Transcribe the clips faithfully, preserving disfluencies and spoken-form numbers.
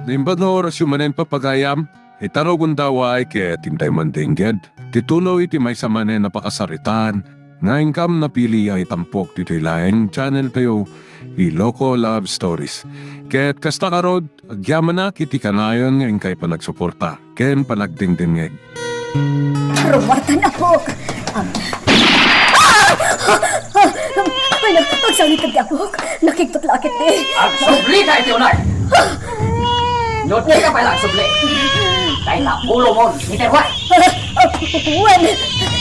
Naimbag nga orasyo manen, papagayam, ita rugonda, uray ket intay mandengngeg ti tuloy ti maysa manen a pakasaritaan nga inkam napili a itampok ditoy laeng channel tayo, Iloko Love Stories. Ket kasta ngarud, agyamanak iti kanayon nga inkay panagsuporta ken panagdengdengngeg. Rummuartan, apok! Am-, Ah! Ah! Ay, nag-, agsangited ti apok. Nakigtot la a ketdi. Agsubli ka iti unay! No dika pay la agsubli, dayta ulomon iti ruar. Ah, ah, wen,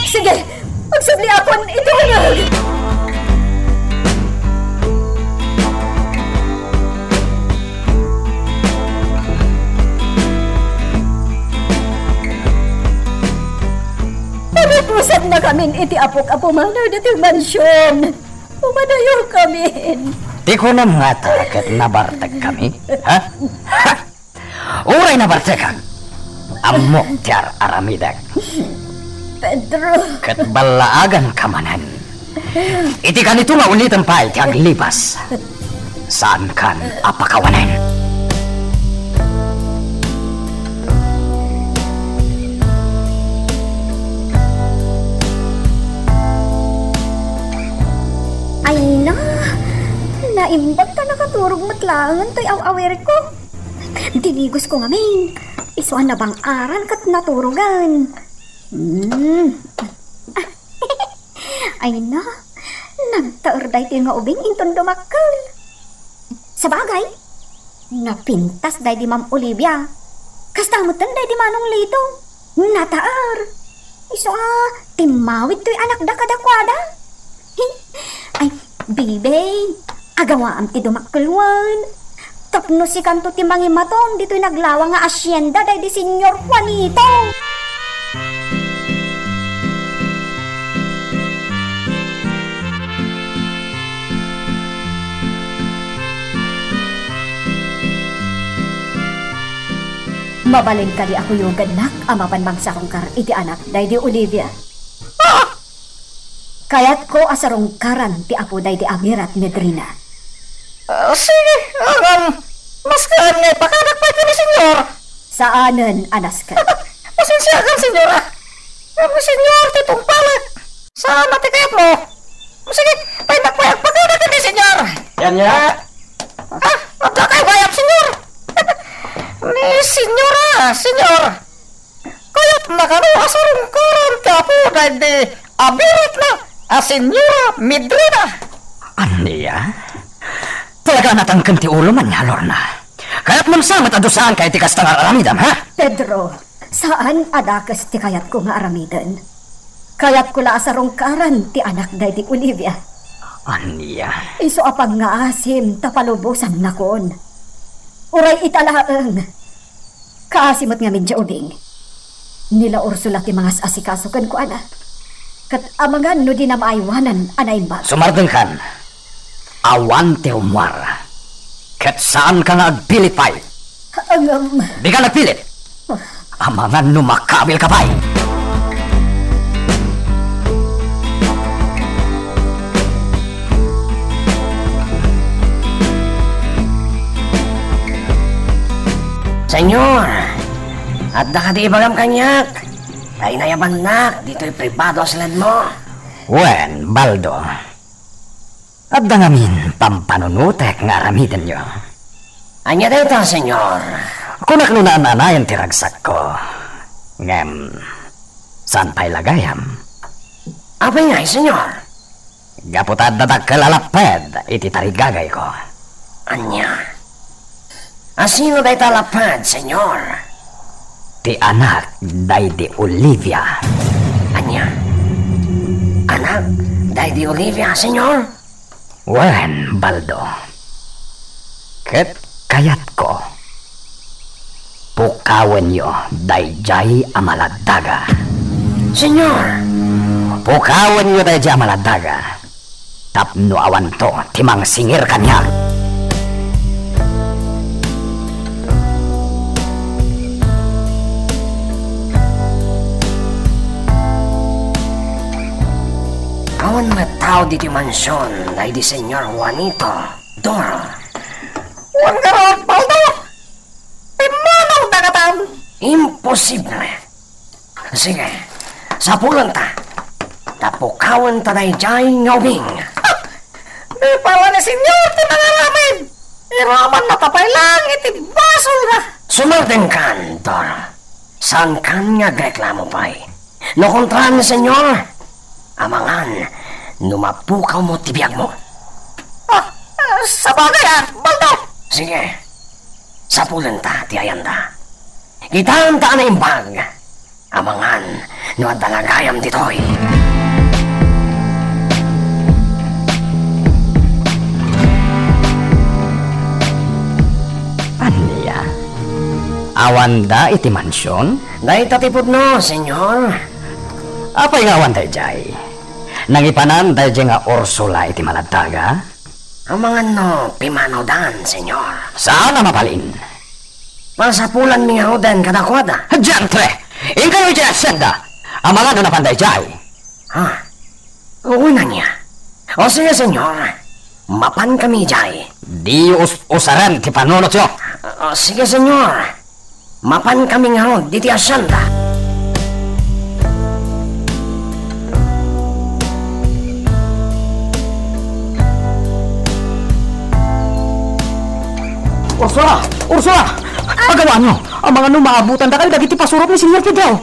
sige, agsubli akon iti uneg. Pagpupusadnakamin iti apok a pumanaw ditoy mansion. Pumanawkamin. Ti kunam ngata ket nabartekmi? Ha? Ha? Uray nabartekak, ammok ti ar-aramidek. Pedro. Ket ballaaganka manen. Iti kanito nga uniten pay ti aglipas, saankan a pakawanen. Ay na, naimbag ta nakaturog met laeng toy aw-awirko. Dinigosko ngamin, isu a nabang-aran ket naturogan. Hmm. Ay na, nagtaer daytoy nga ubing inton dumakkel. Sabagay, napintas daydi Ma'am Olivia. Kasta metten daydi Manong Lito. Nataer. Isu a, timmawid toy anakda kadakuada. Ay, Bibi, agawaam ti dumakkel wen. Tapno sikanto ti mangimaton ditoy naglawa nga asienda daydi Señor Juanito. Mabalin kadi a kuyogannak a mapan mangsarungkar iti anak daydi Olivia? Ah! Kayatko a sarungkaran ti apo daydi Amirat Medrina. Ah, sige, ngem, masken nga ipakanak pay ken ni Señor. Saanen a nasken. Pasensiakan, Señora. Ngem ni Señor ti tungpalek. Saan a ti kayatmo? Sige, pay pagpayak ken ni Señor. Ania? Ah, adda kay bayam, Señor. Ni Señora, Señor. Kayatna kano a sarungkaran ti apo daydi Amiratna a Señora Medrina. Ania? Talaga a natangken ti ulom ania, Lorna? Kayatmon sa met a dusaanka iti kasta nga ar-aramidem, ha? Pedro, saan a dakes ti kayatko nga aramiden. Kayatko la a sarungkaran ti anak daydi Olivia. Ania? Isu a pangngaasim ta palubosannakon. Uray ita laeng. Kaasi met ngamin diay ubing. Ni La Ursula ti mangas-asikaso kenkuana. Ket amangan no dina maaywanan a naimbag. Sumardengkan. Awan ti rummuar. Ket saanka nga agpilit pay. Ngem. Dika nagpilit. Amangan no makabilka pay. Señor, adda kadi ibagam kaniak? Nainayabannak ditoy pribado a siledmo. Wen, Baldo. Adda ngamin pampanunotek nga aramidenyo. Ania dayta, Señor? Kunak no naan-anayen ti ragsakko. Ngem, saan pay la gayam? Apay ngay, Señor? Gapu ta adda dakkel a lapped iti tarigagayko. Ania? Asino dayta a lapped, Señor? Ti anak daydi Olivia. Ania? Anak daydi Olivia, Señor? Wen, Baldo. Ket kayatko, pukawenyo daydiay a maladaga. Señor! Pukawenyo daydiay a maladaga. Tapno awanto ti mangsingir kaniak. Awan met tao ditoy mansion daydi Señor Juanito, Doro. Wen ngarud, Baldo! Ti Imposible. Sige, sapulenta. Ta pukawenta daydiay nga ubing. Ah! Di pala ni Señor ti mangaramid. Iramannata pay laeng iti basolna. Sumartenkan, Dora. Saankan nga agreklamo pay. No kontraan ni Señor, amangan no mapukawmo ti biagmo. Ah, ah, sabagay, ah, Baldo. Sige, sapulenta ti ayanda. Kitaenta a naimbag. Amangan no adda nga agayam ditoy. Ania? Awanda iti mansion? Dayta ti pudno, Señor. Apay nga awan daydiay? Nangipanan daydiay nga Ursula iti maladaga? Amangan no pimanawdan, Señor. Saan a mabalin? Pasapulanmi ngaruden kadakuada. Diantre! Inkayo idiay hacienda! Amangan no napan daydiay. Ha? Wen ania? O sige, Señor. Mapankami idiay. Diyo us-, usaren ti panunotyo. O sige, Señor. Mapankami ngarud iti hacienda. Ursula! Ursula! Agawaanyo! Amangan no maabutandakayo dagiti pasurot ni Señor Pedro.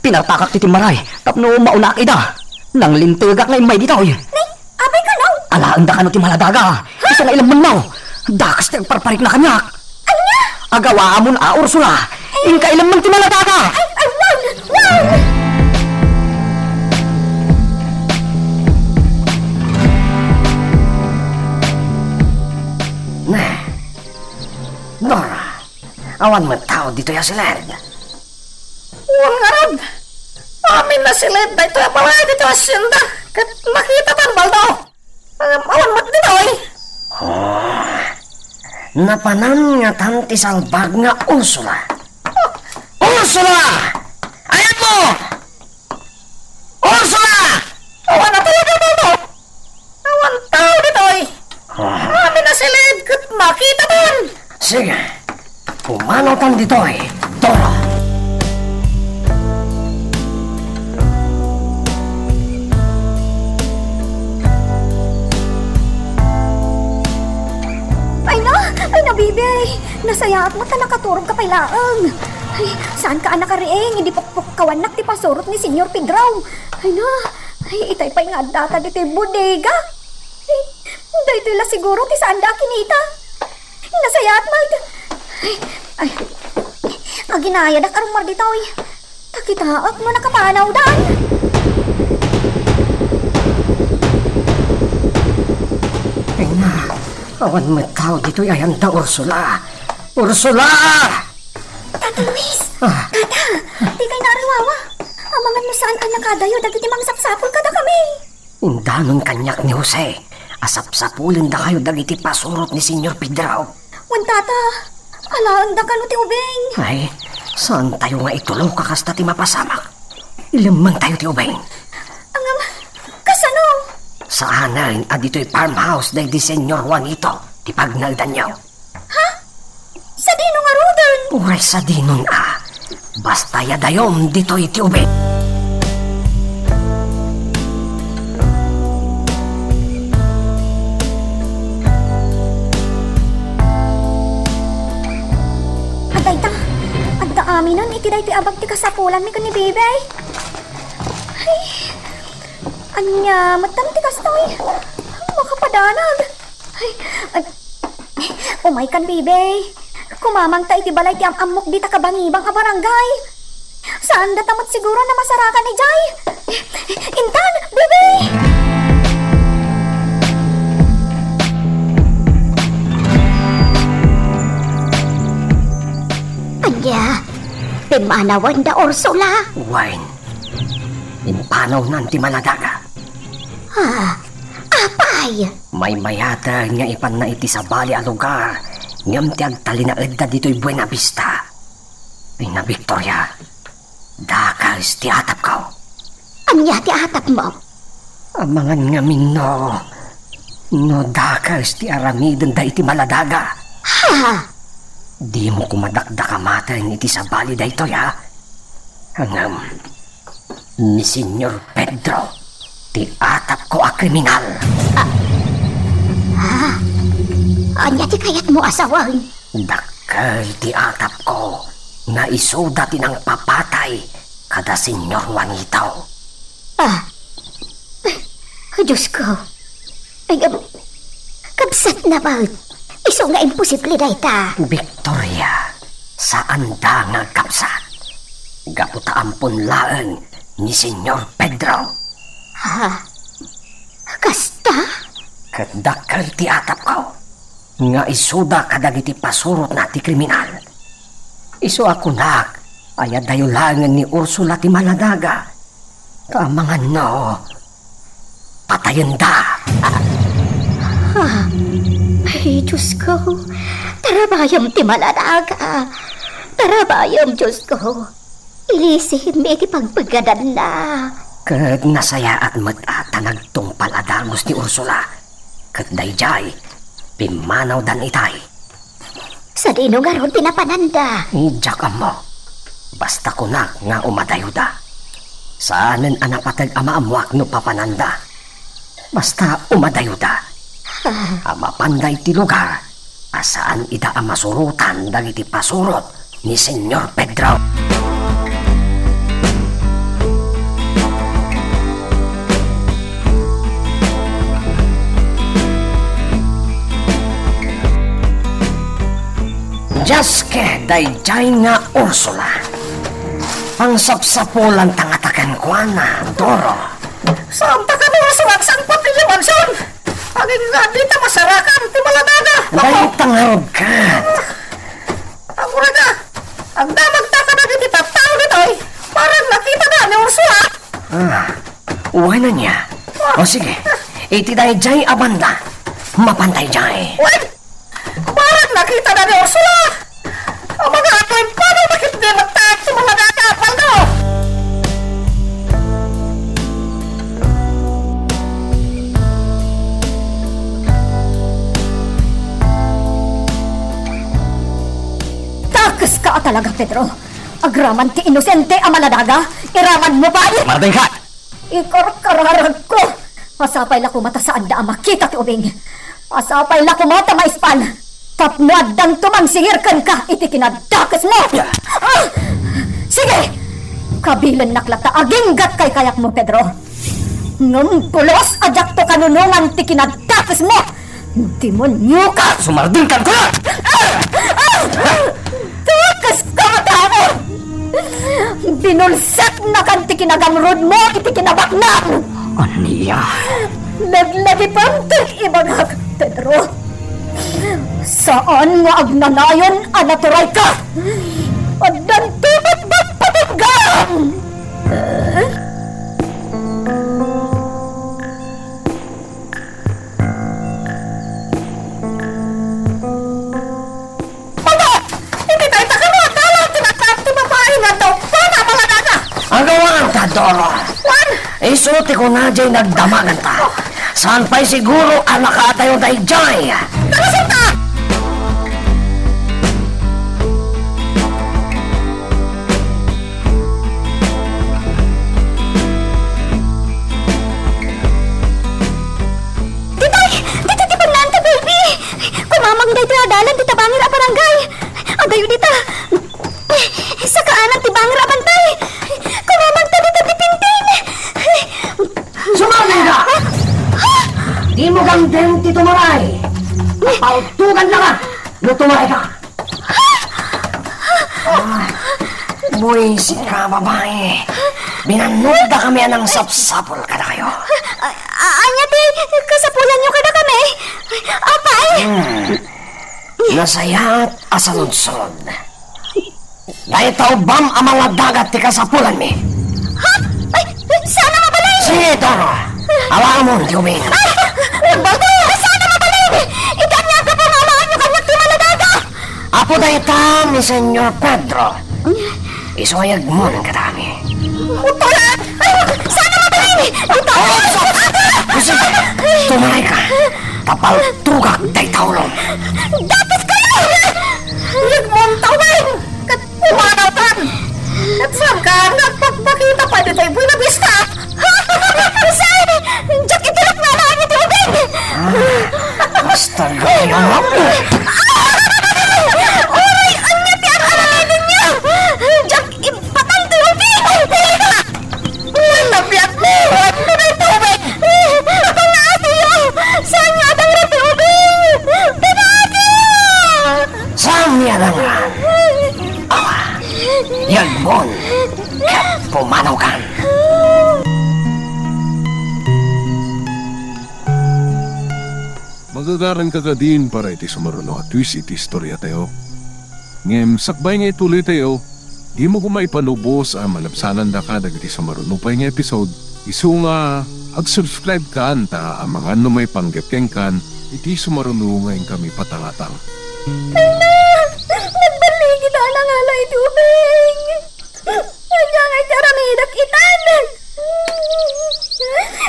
Pinartakak ti timmaray tapno maunaak ida. Nanglintegak nga immay ditoy. Nay, apay kano? Alaenda kano ti maladaga. Isu nga ilemmenmo. Dakes ti agparparikna kaniak. Ania? Agawaamon a, Ursula. Inka ilemmen ti maladaga. Ay, ay, wen! Wen! Ne. Dora, awan met tao ditoy a siled. Wen ngarud, amin a siled daytoy a balay ditoy a hacienda ket makitatan, Baldo. Ngem awan met ditoy. Oh, napanan ngatan ti salbag nga Ursula. Ursula! Ayanmo! Ursula! Awan a tao ditoy, Baldo. Awan tao ditoy. Ah. Amin a siled ket makitatan. Sige. Pumanawtan ditoy, Dora. Ay na! Ay na, bibi! Nasayaat met ta nakaturogka pay laeng. Ay, saanka a nakariing idi pukpukkawannak ti pasurot ni Señor Pedro. Ay na! Ay, itay pay nga addata ditoy bodega. Ay, daytoy la siguro ti saanda a kinita. Nasayaat met. Ay, ay. Aginayadak a rummuar ditoy. Ta kitaek no nakapanawdan. Ay na, awan met tao ditoy a hacienda, Ursula. Ursula! Tata Luis! Ah. Tata! Dikay naariwawa! Amangan no saan a nakadayo dagiti mangsapsapul kadakami. Indanon kaniak ni Jose a sapsapulendakayo dagiti pasurot ni Señor Pedro. Wen, Tata, alaendakano ti ubing. Ay, saantayo nga ituloka kasta ti mapasamak. Ilemmengtayo ti ubing. Ngem, kasano? Saanen a ditoy farmhouse daydi Señor Juanito ti pagnaedanyo. Ha? Sadino ngaruden? Uray sadinon a. Basta yadayom ditoy ti ubing. Adda ita, adda aminen iti daytoy abag ti kasapulanmi ken ni Bibi. Ay, ania met ti kastoy? Makapadanag. Ay, ay, umaykan, Bibi. Kumamangta iti balay ti am-ammok dita kabangibang a barangay. Saandata met siguro a masarakan idiay. Intan, Bibi! Ania? Pimmanawenda Ursula? Wen, impanawnan ti maladaga. Ah, apay? Maymayaten nga ipanna iti sabali a lugar, ngem ti agtalinaedda ditoy Buena Vista. Ay na, Victoria, dakes ti atapko. Ania ti atapmo? Amangan ngamin no, no dakes ti aramidenda iti maladaga. Ha? Dimo koma dakdakamaten iti sabali daytoy, ha? Ngem, ni Señor Pedro ti atapko a kriminal. Ah. Ah? Ania ti kayatmo a sawen? Dakkel ti atapko nga isuda ti nangpapatay kada Señor Juanito. Ah. Diosko. Ay, um, kabsatna met. Isu nga imposible dayta. Victoria, saanda nga agkabsat. Gapu ta ampon laeng ni Señor Pedro. Ha? Kasta? Ket dakkel ti atapko nga isuda kadagiti pasurotna ti kriminal. Isu a kunak, aya dayo laengen ni Ursula ti maladaga. Ta amangan no, patayenda. Ah, ay, Diosko, tarabayem ti maladaga. Tarabayem, Diosko. Ilisim iti pagpeggadanna. Ket nasayaat met a ta nagtungpal a dagus ni Ursula. Ket daydiay, pimmanawdan itay. Sadino ngarud ti napananda? Diak ammo. Basta kunak nga umadayuda. Saanen a napateg a maammuak no papananda. Basta umadayuda. Ah. A mapanda iti lugar a saan ida a masurotan dagiti pasurot ni Señor Pedro. Diaske daydiay nga Ursula. Pangsapsapulanta ngata kenkuana, Doro. Saanta kano nga sumangsangpet idiay mansion? Agingga dita masarakan ti maladaga. Dayta ngarud ket. Aguray ka, agdamagta kadagiti tattao ditoy. Parang nakitada ni Ursula. Ah, wen ania? O sige, iti daydiay a banda, mapantay diay. Wen, parang nakitada ni Ursula. Amangan no impano makitdi met ti maladaga, Paldo. Dakeska a talaga, Pedro. Agraman ti inosente a maladaga, iramanmo pay. Mardengka! Ikarkararagko! Masapay la koma ta saanda a makita ti ubing. Masapay la koma ta maispal. Tapno addanto mangsingir kenka iti kinadakesmo. Ah! Sige! Kabilennak latta aginggat kaykayatmo, Pedro. Ngem pulos a diakto kanunongan ti kinadakesmo. Demonioka! Sumardengkan, kunak! Ah! Ah! Dakeska a tao! Binulsatnakan ti kinagamrudmo iti kinabaknang! Ania? Laglagipem ti ibagak, Pedro. Saan nga agnanayon a naturayka! Addanto met pagpatunggan! Baba! Iti dayta kano a dalan ti natap ti babai nga daw pana a maladaga! Agawanta, Doro. Wan! Isu ti kunadiay nagdamaganta. Saan pay siguro a nakaadayo daydiay. Nakasunta! Ditoy! Ditoy ti pannaan ta, baby! Kumamang daytoy a dalan ti tabangir a barangay! Adayo dita! Sakaanan ti bangir a bantay! Kumamang ta dita ti pintin! Sumangin ka! Ha? Dimo gangden ti tumaray! Pautugan na ka no tumaray ka! Ah, buwisit ka, babai. Binannogdakami a nangsapsapul kadakayo. A-, a-, ania ti kasapulanyo kadakami? Apay? Hmm. Nasayaat a saludsod. Dayta ubbam a maladaga ti kasapulanmi. Ha? Ay, saan a mabalin? Sige, Doro. Awakamon ti ubing. Ay, Ubaldo, saan a mabalin? Iti ania a gapu nga amaanyo kaniak ti maladaga? Apo dayta ni Señor Pedro. Isu a yegmon kadakami. Utoyan! Ay, saan a mabalin? Utoyan! Sige, tumaray ka. Ta paltugak dayta ulom. Dapit kayo! Yegmo Manawkan! Ket saan ka nga agpakpakita pay ditoy Buena Vista? Saan? Diak itulok nga anak iti ubing! Basta gayam! Uray, ania ti ar-aramidenyo? Diak ipatang ti ubing! Ay, tabiatmo! Ania ti ubing? Apangaasiyo! Saan nga adangran ti ubing? Pinaagi! Saan nga adangran? Awa, yagmon, ket pumanawkan. Magagaran ka kadin para iti sumaruno a twist iti istoriatayo. Ngem sakbay nga ituloytayo, dimo koma ipalubos a malabsanandaka dagiti sumaruno pay nga episode. Isu nga ag-subscribe kan ta amangan no maipanggep kenkan iti sumaruno nga inkami patangatang. Ay na! Nagballigi ta a nangala iti ubing! Ania nga iti aramidak itan?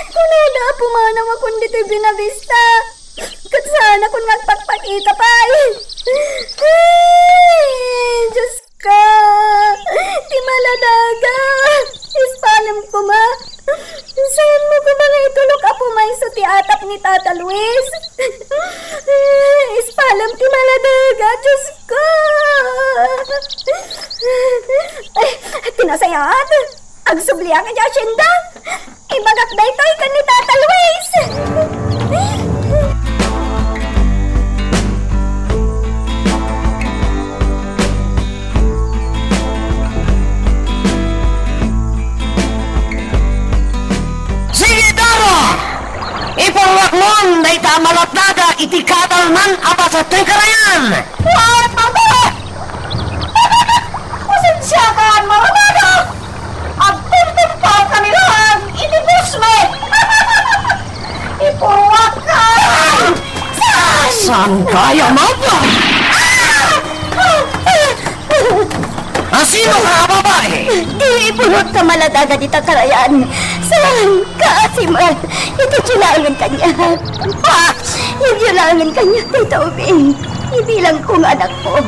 Kunada a pumanawakon ditoy Buena Vista. Ket saanakon nga agpakpakita pay. Ay, Diosko! Ti maladaga! Ispalem koma! Saanmo koma nga itulok a pumayso ti atap ni Tata Luis? Ispalem ti maladaga, Diosko! Ay, ti nasayaat! Agsubliak iti asienda. Ibagak daytoy ken ni Tata Luis. Sige, Doro! Ipurruakmon dayta a maladaga iti kaadalman a paset toy karayan! What? Pasensiakan, maladaga! Agtumtumpaw kami laeng iti pusmi! Ipurruakka! Saan? Saan kaya mapa? Ah! Asino ka, babae? Di ipurruakka, maladaga, dita karayan. Saan? Kaasiman. Iti laengen kaniak. Ah! Iti laengen kaniak, Tita Ubing. Ibilangko nga anakko.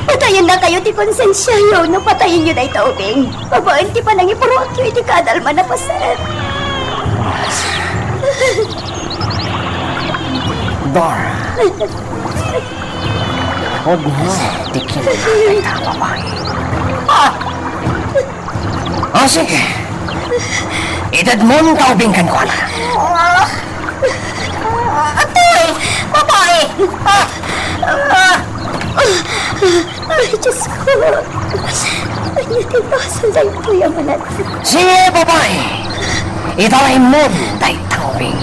Patayennakayo ti konsensiayo no patayenyo dayta ubing babaen ti panangipurruakyo iti kaadalman a paset. Dora, pudno ti kinuna dayta a babae. Ah! O, sige. Itedmon ta ubing kenkuana. Ah, ah, atoy! Babae! Ah, ah. Ay, Diyos ko. Ania ti basol daytoy a manad? Sige, babae. Itaraymon dayta ubing.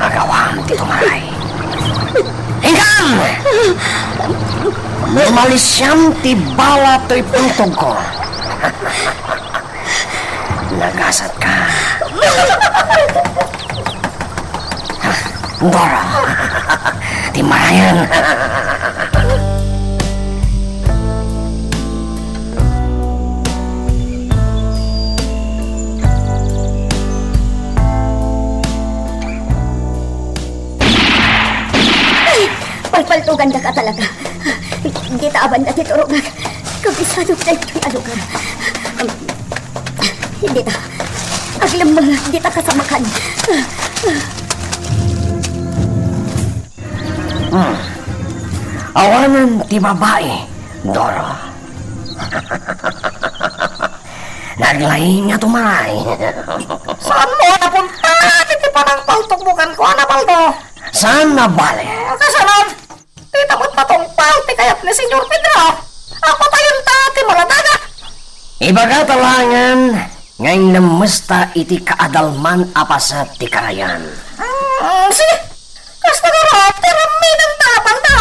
Agawam ti tumaray. Inkan! Malisiam ti bala toy pungtogko. Nagasatka. Dora, ti marayan. Ay! Palpaltogandaka talaga. Dita a banda ti turogak. Kabisadok daytoy a lugar. Dita. Aglemmengak dita kasamakan. Hmm. Awanen ti babai, Doro. Naglaing a tumaray. Saanmo a napunta iti panangpaltogmo kenkuana, Baldo? Saan a bale. Kasano? Dita met matungpal ti kayat ni Senyor Pedro a patayenta ti maladaga. Ibagata laengen nga inlemmesta iti kaadalman a paset ti karayan. Mm, sige. Kasta garud ti ramidenta, Baldo.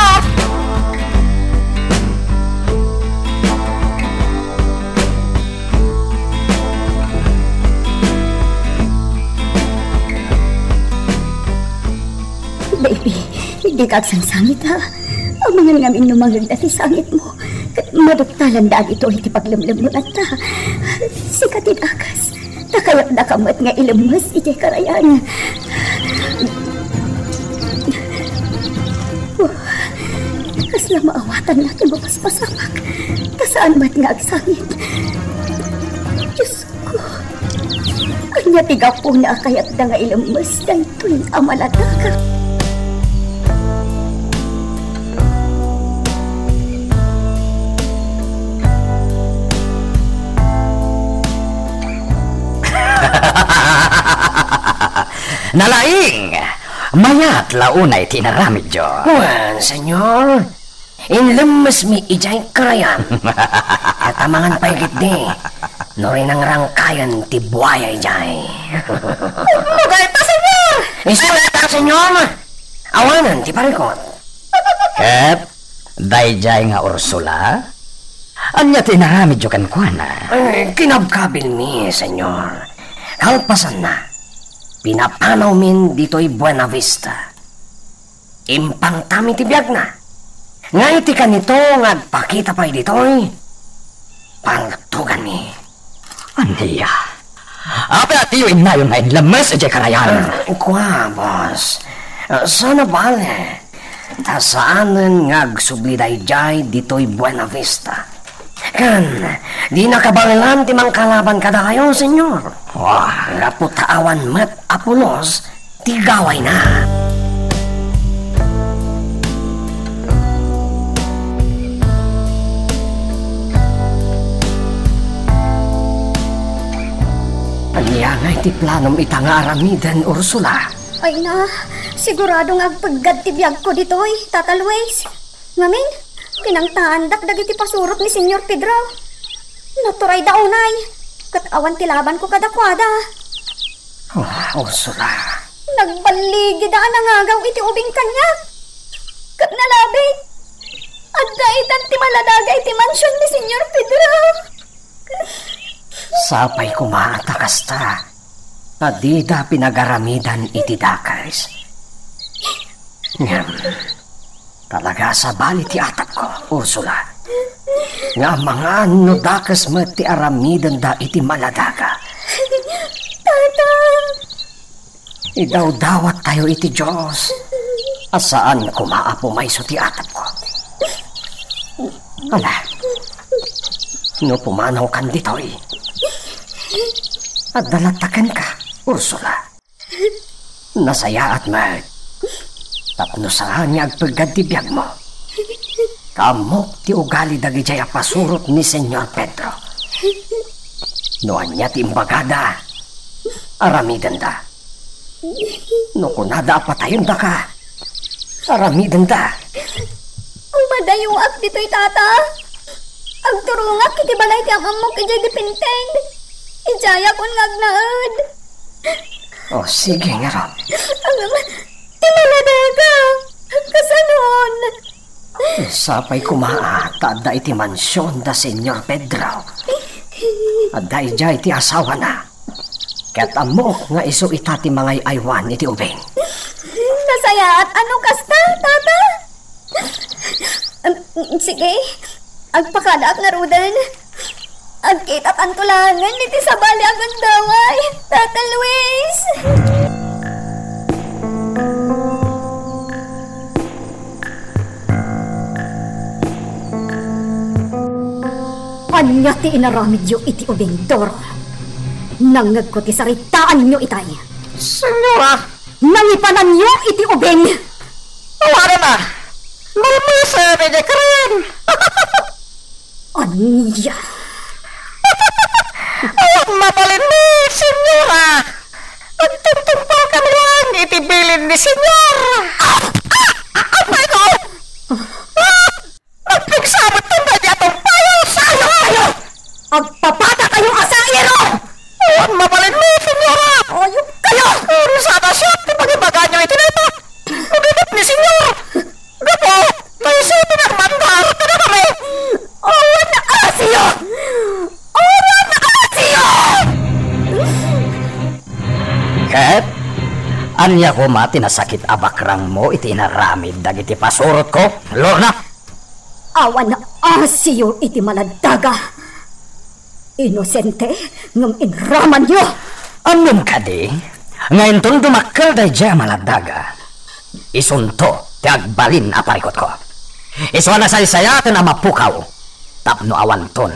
Baby, dika agsangsangit, ha? Amangan ngamin no mangngegda ti sangitmo, ket maduktalan dagitoy ti paglemlemmo latta. Sika ti dakes, ta kayatdaka met nga ilemmes idiay karayan. Oh, kasla maawatanna ti mapaspasamak, ta Saan met nga agsangit? Diosko, ania ti gapuna a kayatda nga ilemmes daytoy a maladaga? Nalaing! Mayat la unay ti inaramidyo. Wen, Señor, inlemmesmi idiay karayan. Ket amangan pay ketdi no rinangrangkayen ti buaya idiay. Lugarta, Señor! Isu dayta, Señor! Awanen ti parikut. Ket daydiay nga Ursula? Ania ti inaramidyo kenkuana? Eh, kinabkabilmi, Señor. Kalpasanna, pinapanawmin ditoy Buenavista. Impangtami ti biagna. Nga iti kanito nga agpakita pay ditoy, partuganmi. Ania? Apay a diyo innayon nga inlemmes idiay karayan? Ah, kua, boss. Ah, saan a bale, ta saanen nga agsubli daydiay ditoy Buenavista. Ken, di nakabaelan ti mangkalaban kadakayo, Señor. Wah. Gapu ta awan met a pulos ti gawayna. Ania ngay ti planom ita nga aramiden, Ursula? Ay na, sigurado nga agpeggad ti biagko ditoy, Tata Luis. Ngamin, kinangtaandak dagiti pasurot ni Señor Pedro. Naturayda unay, ket awan ti labanko kadakuada. Oh, Ursula. Nagballigida a nangagaw iti ubing kaniak. Ket nalabit, adda itan ti maladaga iti mansion ni Señor Pedro. Sapay koma ta kasta, a dida pinagaramidan iti dakes. Ngem, talaga a sabali ti atapko, Ursula, nga amangan no dakes met ti aramidenda iti maladaga. Tata! Idawdawattayo iti Dios a saan koma a pumayso ti atapko. Ala, no pumanawkan ditoy, adda latta kenka, Ursula. Nasayaat met tapno saan nga agpeggad ti biagmo. Ta ammok ti ugali dagidiay a pasurot ni Señor Pedro. No ania ti imbagada, aramidenda. No kunada a patayendaka, aramidenda. Madayoak ditoy, Tata. Agturongak iti balay ti am-ammok idiay Dipinting. Idiayak unay nga agnaed. O, sige ngarud. Ngem, ti maladaga, kasanon? Sapay koma a ta adda iti mansion da Señor Pedro. Adda idiay ti asawana. Ket ammok nga isu ita ti mangay-aywan iti ubing. Nasayaat a no kasta, Tata. Em, sige. Agpakadaak ngaruden. Agkitakanto laengen iti sabali a gundaway, Tata Luis. Ania ti inaramidyo iti ubing, Doro? Nangngegko ti saritaanyo itay. Señora! Nangipananyo iti ubing! Awanan a! Malmesen idiay karayan! Ania? Awan mabalinmi, Señora! Agtungtungpalkami laeng iti bilin ni Señor! Ah! Ah! Ah! Apay ko! Ah! Agpigsa met daydi a tungpayo! Sayo kayo! Agpapatakayo a sairo! Awan mabalinmi, Señora! Ayup kayo! Ano sana siya ti pangibaganyo iti dayta? Agidep ni Señor! Gapu, kaysa ti nagmandar kadakami! Awan a siyo! Awan a siyo! Ket ania koma ti nasakit a bakrangmo iti inaramid dagiti pasurotko, Lorna? Awan a siyo iti maladaga. Inosente ngem inramanyo. Ammom kadi nga inton dumakkel daydiay a maladaga, isunto ti agbalin a parikutko. Isu a nasaysayaten a mapukaw. tapno awanton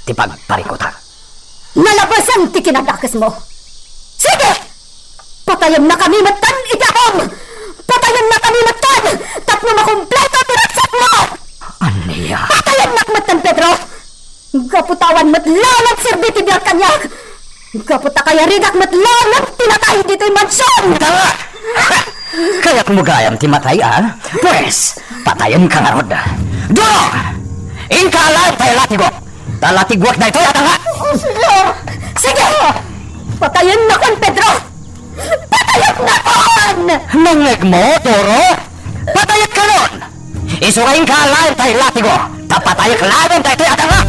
ti pagparikutak. Nalabesan ti kinadakesmo. Sige! Patayennakami metten iti apom! Patayennakami metten tapno makumpleto ti ragsakmo! Ania? Patayennak metten, Pedro! Gapu ta awan met laeng agserbi ti biag kaniak! Gapu ta kayarigak met laeng ti natay ditoy mansion! Ita nga! Kayatmo gayam ti matay, a? Pues, patayenka ngarud. Doro! Inka laeng tay latigo! Ta latigwak daytoy a tanga! Oh, Señor! Sige! Patayennakon, Pedro! Patayennakon! Nangngegmo, Doro? Patayekkanon! Isu nga inka laeng tay latigo, ta patayek laeng daytoy a tanga!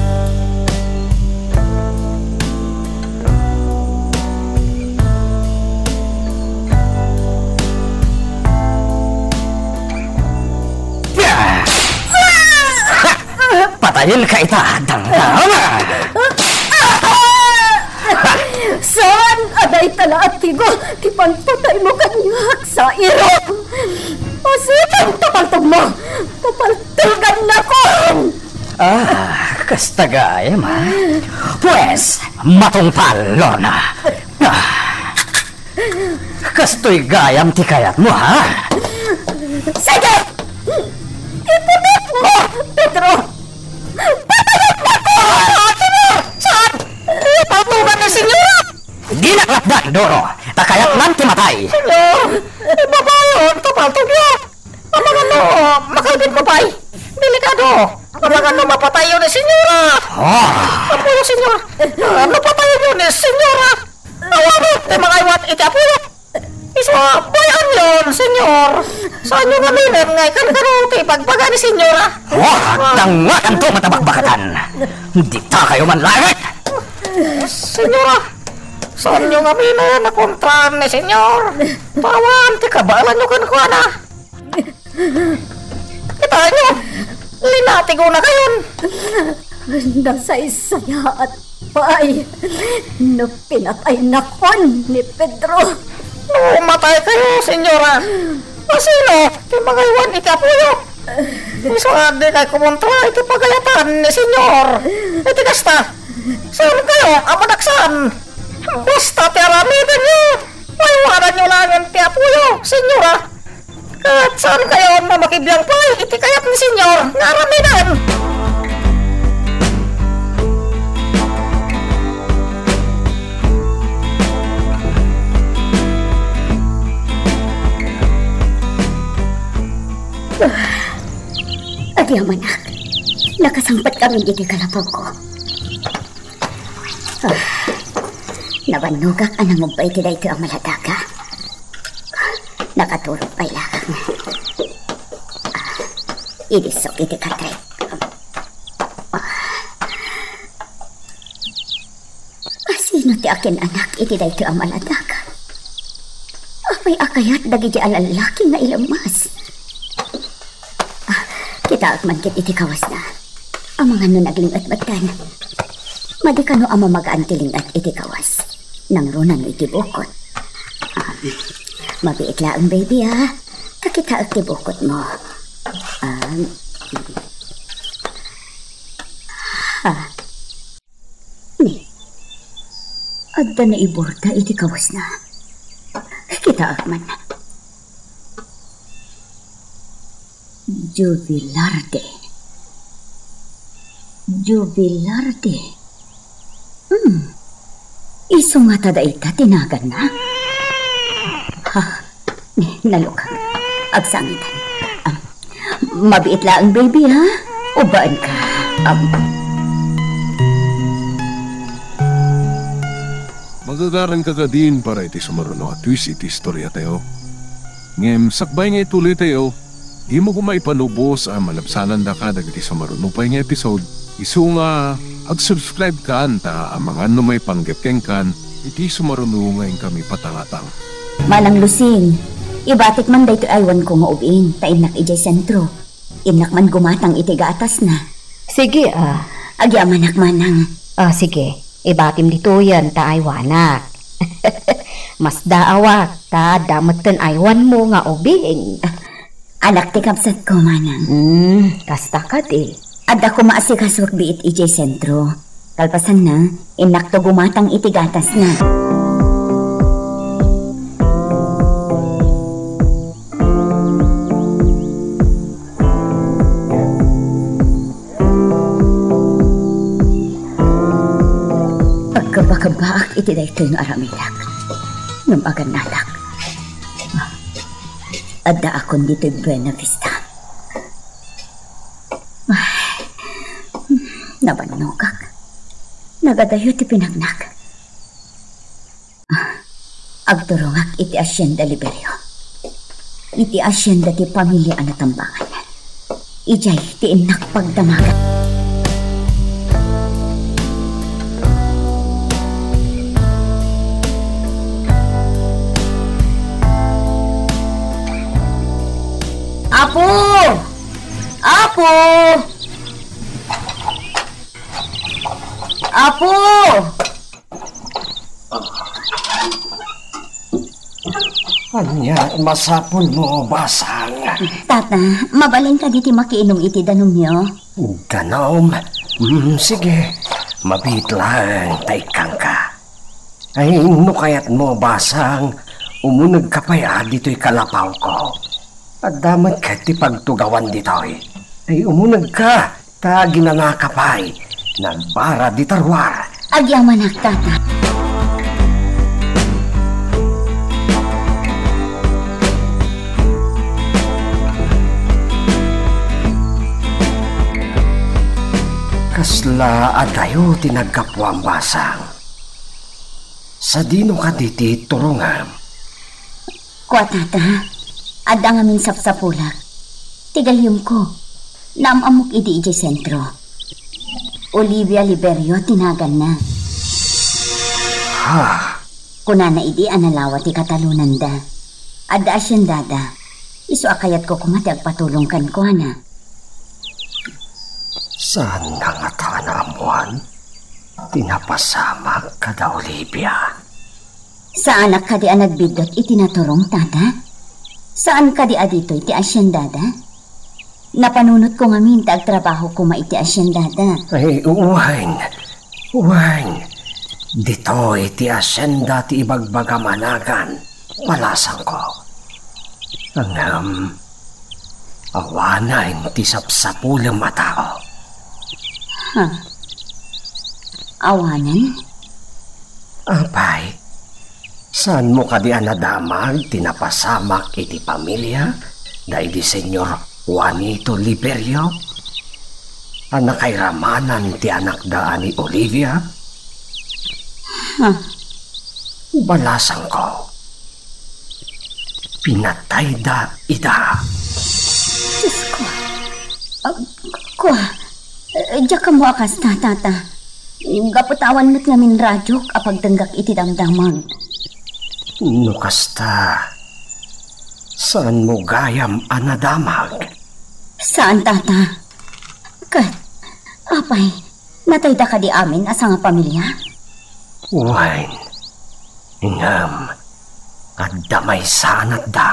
Patayenka ita, tanga! Saan a dayta la a tigo ti panpataymo kaniak, Zairo? Asikan ta paltogmo! Papaltogannakon! Ah, kasta gayam, a? Pues, matungpal, Lorna. Ah, kastoy gayam ti kayatmo, a? Sige! Iputikmo, Pedro! Patayennakon! Saan? Saan? Paltogan ni Señora! Dinak lapdan, Doro, ta kayatnan ti matay. Señor, ibabayon ta paltogyo. Amangan no makalbitmo pay. Delikado. Amangan no mapatayyo ni Señora. Oh. Apoyo, Señor. Ah, no patayyo ni Señora, awan ti mangaywan iti apoyo. Isu a bay-anyon, Señor. Saanyo ngaminen nga ikankano ti ibagbaga ni Señora? Oh, dangngakanto, matabakbakatan. Ditakayo man laeng. Señora, saanyo ngaminen a kontraan ni Señor? Ta awan ti kabaelanyo kenkuana. Kitaenyo, linatigona kayon. Nasaysayaat pay no pinataynakon ni Pedro. No matay kayo, Señora, asino ti mangaywan iti apoyo? Isu a dikay kumontra iti pagayatan ni Señor. Iti kasta, saan kayo a madaksan? Basta ti aramidenyo, aywadanyo laengen ti apoyo, Señora. Ket saan kayon a makibiang pay iti kayat ni Señor nga aramiden? Agyamanak, nakasangpetkami iti kalapawko. Ah, nabannogak a nangubbay ti daytoy a maladaga. Nakaturog pay laeng. Ah, idissok iti katrek. Ah. Asino ti akin-anak iti daytoy a maladaga? Apay a kayat dagiti a lallaki nga ilemmas? Ah, kitaek man ket iti kawasna. Amangan no nagling-et metten. Madi kano a mamagaan ti ling-et iti kawas? Nangruna no iti bukot. Ah, mabiit laeng, baby, a. Ta kitaek ti bukotmo. Ah, ah. Ni, adda naiborda iti kawasna. Kitaek man. Jubilarde. Jubilarde. Hmm. Isu ngata dayta ti naganna? Ha? Nalukag. Agsangitan. Ah, mabiit laeng, baby, ha? Ubbaenka. Am. Magagaranka kadin para iti sumaruno a twist iti istoriatayo. Ngem sakbay nga ituloytayo, dimo koma ipanubos a malabsanandaka dagiti sumaruno pay nga episode. Isu nga ag-subscribe kan ta amangan no maipanggep kenkan iti sumaruno nga inkami patangatang. Manang Lusing, ibatik man daytoy aywanko nga ubing ta innak idiay sentro. Innak man gumatang iti gatasna. Sige, a. Agyamanak, manang. A, sige. Ibatim ditoyen ta aywanak. Masdaawak ta adda metten aywanmo nga ubing. Anak ti kabsatko, manang. Hmm, kasta kadi. Adda koma asikasuak biit idiay sentro. Kalpasanna, innakto gumatang iti gatasna. Agkabakabak iti daytoy nga aramidek. Ngem agannadak. Addaakon ditoy Buena Vista. Ay, nabannogak. Nagadayo ti pinagnak. Agturongak iti Hacienda Liberio. Iti hacienda ti pamilia a natambangan. Idiay ti innak pagdamagan. Apo! Apo! Apo! Ania masapulmo, Basang? Tata, mabalin kadi ti makiinum iti danumyo? Danum? Mm, sige. Mabiit laeng ta ikkangka. Ay, no kayatmo, Basang, umunegka pay a ditoy kalapawko. Adda met ket ti pagtugawan ditoy. Ay, umunegka. Ta aginanaka pay, nagbara dita ruar. Agyamanak, Tata. Kasla adayo ti naggapuam, Basang? Sadino kadi ti turongam? Kua, Tata, adda ngamin sapsapulak. Ti gayyemko, naam-ammok idi idiay sentro. Olivia Liberio ti naganna. Ha? Kunana idi a nalawa ti katalonanda. Adda haciendada. Isu a kayatko koma ti agpatulong kenkuana. Saan nga ngata a naammoan ti napasamak kada Olivia? Saanak kadi a nagbiddut iti naturong, Tata? Saan kadi a ditoy ti haciendada? Napanunotko ngamin ta agtrabaho koma iti haciendada. Ay, wen. Wen. Ditoy ti hacienda ti ibagbagam a nagan, balasangko. Ngem, awanen ti sapsapulem a tao. Ha? Awanen? Apay, saanmo kadi a nadamag ti napasamak iti pamilia daydi Señor Juanito Liberio a nakairamanan ti anakda a ni Olivia? Ha? Balasangko. Pinatayda ida. Diosko. Ah, kua, eh, diak ammo a kasta, Tata. Gapu ta awan met ngamin radiok a pagdenggak iti damdamag. No kasta, saanmo gayam a nadamag? Saan, Tata. Ket, apay, natayda kadi amin a sangapamilia? Wen, ngem adda maysa a natda.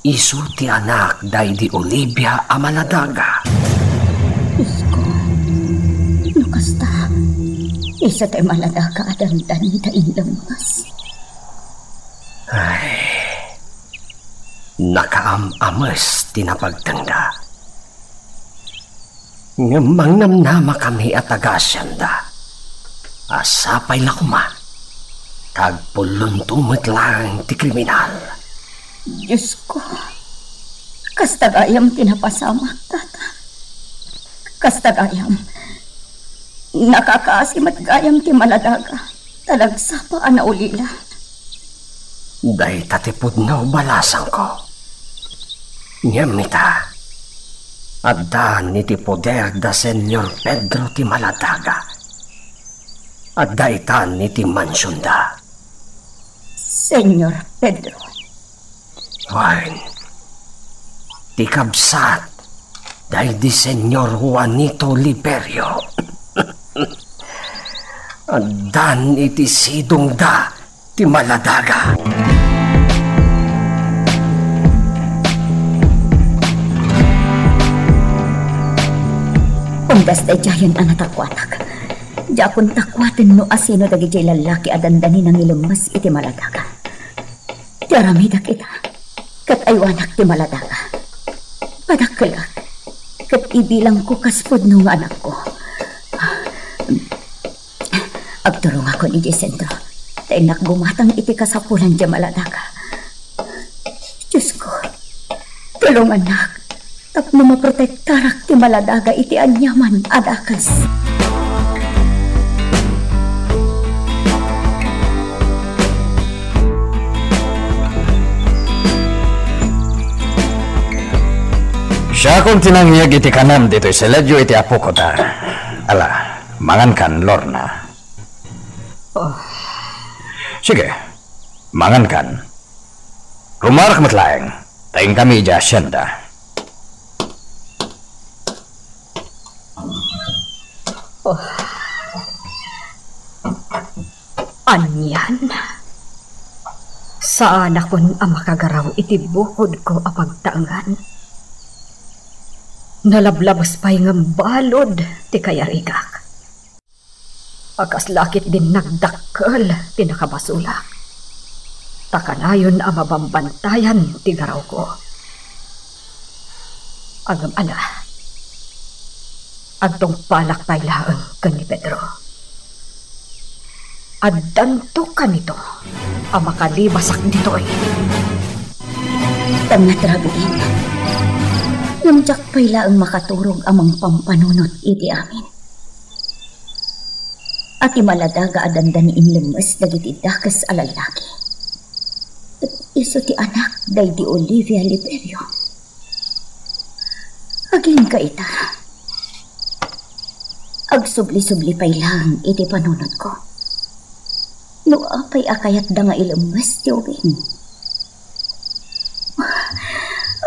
Isu ti anak daydi Olivia a maladaga. Diosko, no kasta, isu ti maladaga a dandani ta inlemmes. Ay, nakaam-ames ti napagtengda. Ngem mangnamnamakami a taga-hacienda a sapay la koma ta agpullonto met laeng ti kriminal. Diosko, kasta gayam ti napasamak, Tata. Kasta gayam. Nakakaasi met gayam ti maladaga ta nagsapa a naulila. Dayta ti pudno, balasangko. Ngem ita, addan iti poder da Señor Pedro ti maladaga. Adda itan iti mansionda. Señor Pedro. Wen, ti kabsat daydi Señor Juanito Liberio. Addan iti sidongda ti maladaga. Kas daydiayen a natakuatak. Diakon takuaten no asino dagidiay lallaki a dandani nangilemmes iti Maladaga. Ti aramidek ita, ket aywanak ti Maladaga. Padakkelak, ket ibilangko kas pudno nga anakko. Agturongakon idiay sentro, ta innak gumatang iti kasapulan diay Maladaga. Diosko, tulongannak tapno maprotektarak ti Maladaga iti aniaman a dakes. Siakon ti nangyeg iti kanem ditoy seledio iti apoko ta. Ala, mangankan, Lorna. Oh. Sige, mangankan. Rumarak met laeng, ta inkami idiay hacienda. Oh. Anian? Saanakon a makagaraw iti bukodko a pagtaengan. Nalablabes pay ngem balud ti kayarigak. A kasla ketdin nagdakkel ti nakabasolak, ta kanayon a mabambantayan ti garawko. Ngem ala, agtungpalak pay laeng ken ni Pedro. Addanto kanito a makalibasak ditoy. Tangngatra, Bugin. Ngem diak pay laeng makaturog a mangpampanunot iti amin. A ti Maladaga a dandani inlemmes dagiti dakes a lallaki. Ket isu ti anak daydi Olivia Liberio. Agingga ita. Agsubli-subli pay laeng iti panunotko. No apay a kayatda nga ilemmes ti ubing?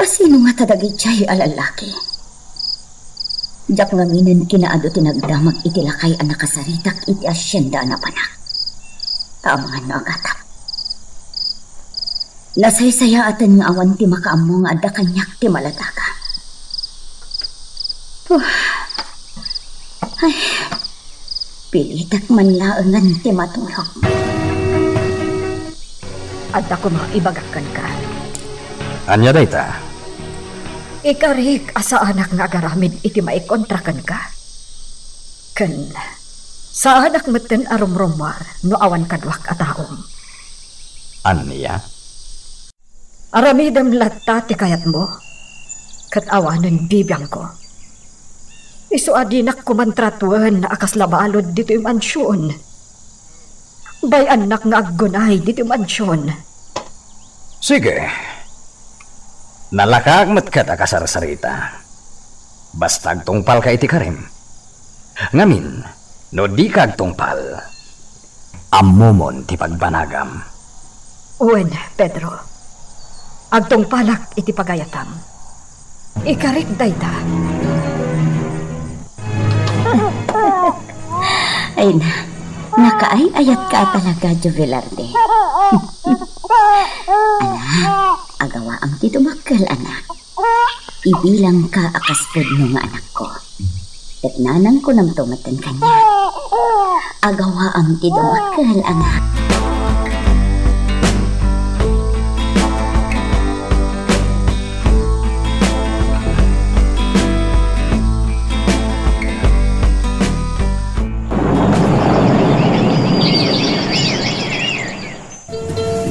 Asino ngata dagidiay a lallaki? Diak ngaminen kinaadu ti nagdamag iti lakay a nakasaritak iti hacienda a napanak. Ta amangan no agatap. Nasaysayaaten nga awan ti makaammo nga adda kaniak ti Maladaga. Puh. Ay, pilitek man laengen ti matulog. Adda koma ibagak kenka. Ania dayta? Ikarik a saanak nga agaramid iti maikontra kenka. Ken saanak metten a rumrumuar no awan kaduak a taom. Ania? Aramidem latta ti kayatmo, ket awanen bibiangko. Isu a dinak koman tratuen a kasla balud ditoy mansion. Bay-annak nga aggunay ditoy mansion. Sige. Nalakaak met ket a kasarsarita. Basta agtungpalka iti karim. Ngamin, no dika agtungpal, ammomon ti pagbanagam. Wen, Pedro. Agtungpalak iti pagayatam. Ikarik dayta. Ay na, nakaay-ayatka a talaga, Jovelarde. Ala, agawaam ti dumakkel, anak. Ibilangka a kas pudno nga anakko. Ket nanangkonamto metten kaniak. Agawaam ti dumakkel, anak.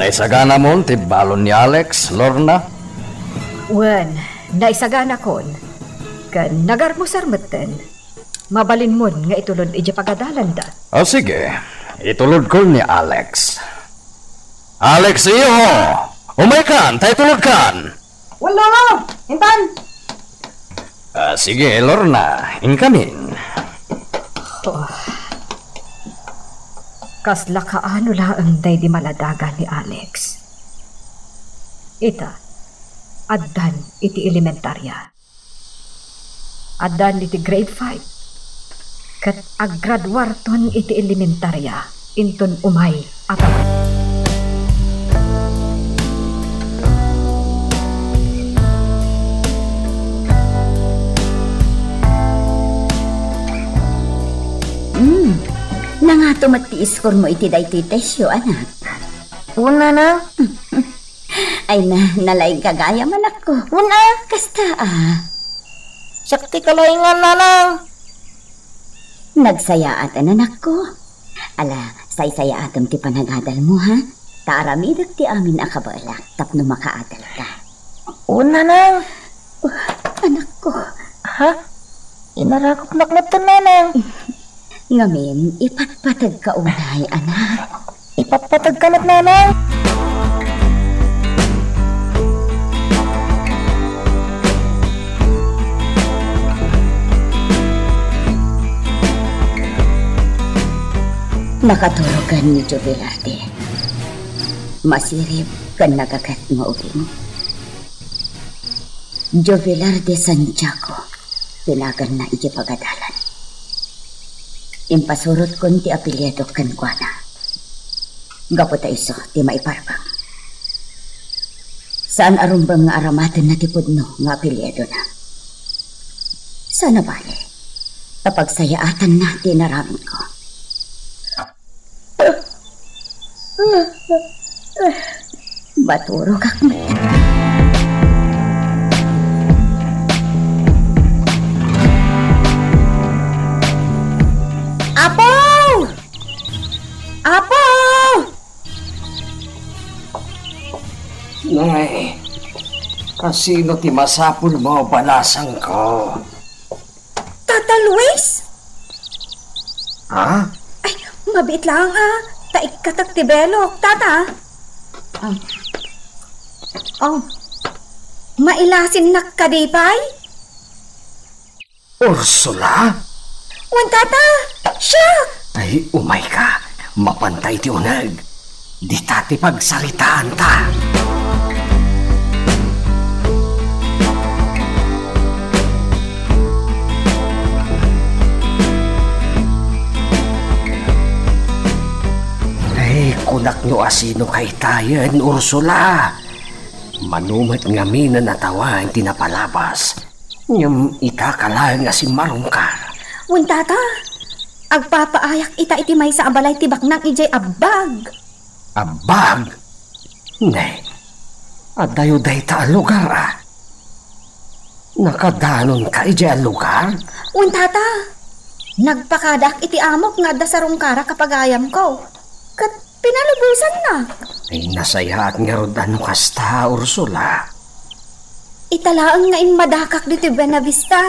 Naisaganamon ti balon ni Alex, Lorna? Wen, naisaganakon. Ken nagarmusar metten. Mabalinmon nga itulod idiay pagadalanda. O, sige. Itulodko ni Alex. Alex, iho! Umaykan, ta itulodkan! Wen, Lolo! Intan! Ah, sige, Lorna, inkamin. Oh. Kasla kaano laeng daydi maladaga ni Alex. Ita, addan iti elementarya. Addan iti grade five. Ket aggraduarton iti elementarya inton umay a tawen. Tumet ti iskormo iti daytoy tesio, anak. Wen, nanang. Ay na, nalaingka gayam, anakko. Wen, a. Kasta, a. Siak ti kalaingan, nanang. Nagsayaat, anakko. Ala, saysayaatem ti panagadalmo, ha? Ta aramidek ti amin a kabaelak tapno makaadalka. Wen, nanang. Anakko. Ha? Inarakopnak metten, nanang. Ngamin, ipatpatagka unay, anak. Ipatpatagka met, nanang. Nakaturogan ni Joe Velarde. Masirib ken nagaget nga ubing. Joe Velarde Santiago ti naganna iti pagadalan. Impasurotkon ti apelyido kenkuana. Gapu ta isu ti maiparbeng. Saan a rumbeng nga aramatenna ti pudno nga apelyidona. Saan a bale, ta pagsayaatanna ti inaramidko. Maturogak met. Apo! Apo! Nay, kasino ti masapulmo, balasangko? Tata Luis? Ha? Ay, mabiit laeng a, ta ikkatak ti belok, tata. Oh. Oh. Mailasinnak kadi pay? Ursula? Wen, tata, siak! Ay, umayka. Mapanta iti uneg. Dita ti pagsaritaanta. Ay, kunak no asino kaytayen, Ursula. Mano met ngamin a natawan ti napalabas. Ngem ita ka laeng a simmarungkar. Wen, tata, agpapaayak ita iti maysa a balay ti baknang idiay abbag. Abbag? Ne, adayo dayta a lugar a. Nakadanonka idiay a lugar? Wen, tata, nagpakadaak iti amok nga adda sarungkarak a pagayamko. Ket pinalubosannak. Ay, nasayaat ngarud a no kasta, Ursula. Ita laeng nga immadakak ditoy Buenavista.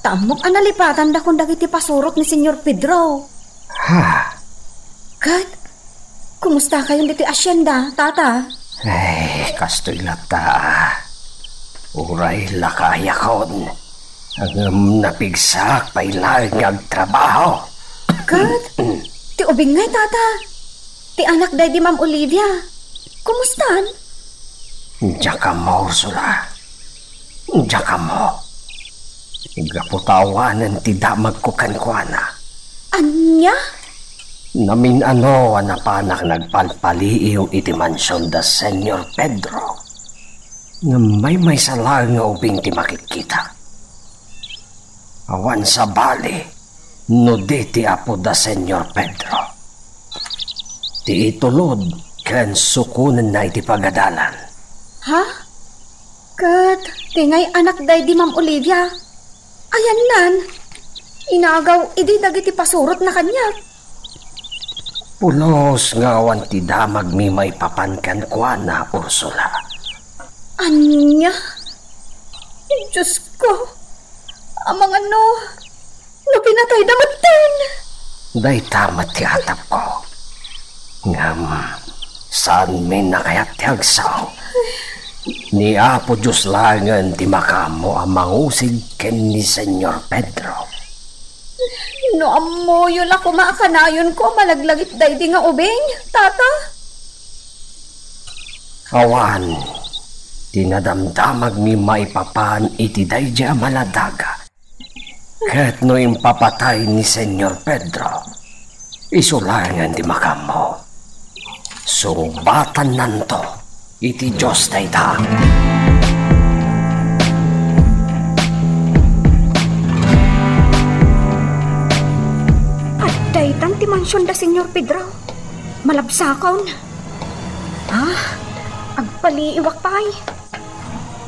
Ta ammok a nalipatandakon dagiti pasurot ni Señor Pedro. Ha? Ket, kumustakayon ditoy asienda, tata? Ay, kastoy latta. Uray lakayakon. Ngem napigsaak pay laeng nga agtrabaho. Ket, ti ubing ngay, tata? Ti anak daydi Ma'am Olivia. Kumustan? Diak ammo, Ursula. Diak ammo. Gapu ta awanen ti damagko kenkuana. Ania? Namin-ano a napanak nagpalpaliiw iti mansion da Señor Pedro. Ngem maymaysa laeng nga ubing ti makitkitak. Awan sabali no di ti apo da Señor Pedro. Ti itulod ken sukonenna iti pagadalan. Ha? Ket ti ngay anak daydi Ma'am Olivia? Ayannan, inagaw idi dagiti pasurotna kaniak. Pulos nga awan ti damagmi maipapan kenkuana, Ursula. Ania? Diosko, amangan no, no pinatayda metten. Dayta met ti atapko. Ngem, saanmin a kayat ti agsao. Ni Apo Dios laengen ti makaammo a mangusig ken ni Señor Pedro. No ammoyo la koma a kanayonko a malaglagip daydi nga ubing, tata? Awan ti nadamdamagmi maipapan iti daydi a maladaga. Ket no impapatay ni Señor Pedro, isu laengen ti makaammo. Sungbatannanto iti Dios dayta. Adda itan ti Tion da, Señor Pedro. Malabsakon. Ah, agpaliiwak pay.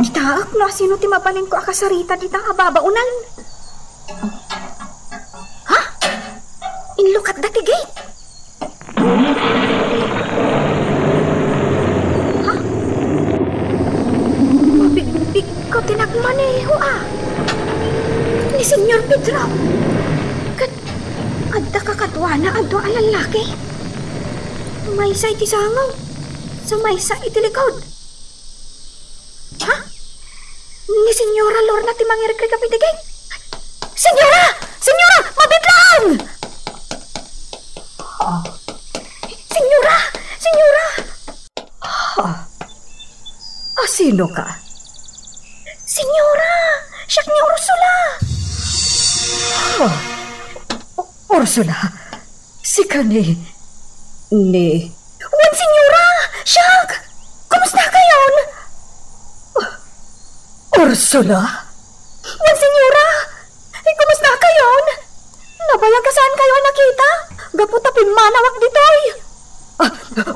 Kitaek no asino ti mabalinko a kasarita dita a babaonan. Ha? Inlukatda ti gate. Ha? Mabigbigko ti nagmaneho, a. Ni Señor Pedro. Ket adda kakaduana a dua a lallaki. Maysa iti sango, sa maysa iti likod. Ha? Ni Señora Lorna ti mangirik-rikap iti gate. Señora! Señora! Mabitlang! Ah. Señora! Señora! Ah. Asino ka? Señora! Siak ni Ursula! Ah. Ursula, sika ni, ni... Wen, Señora! Siak! Kumusta kayon? Ursula? Wen, Señora! Eh, kumusta kayon? Nabayag a saan kayo a nakita? Gapu ta pimmanawak ditoy. Ah,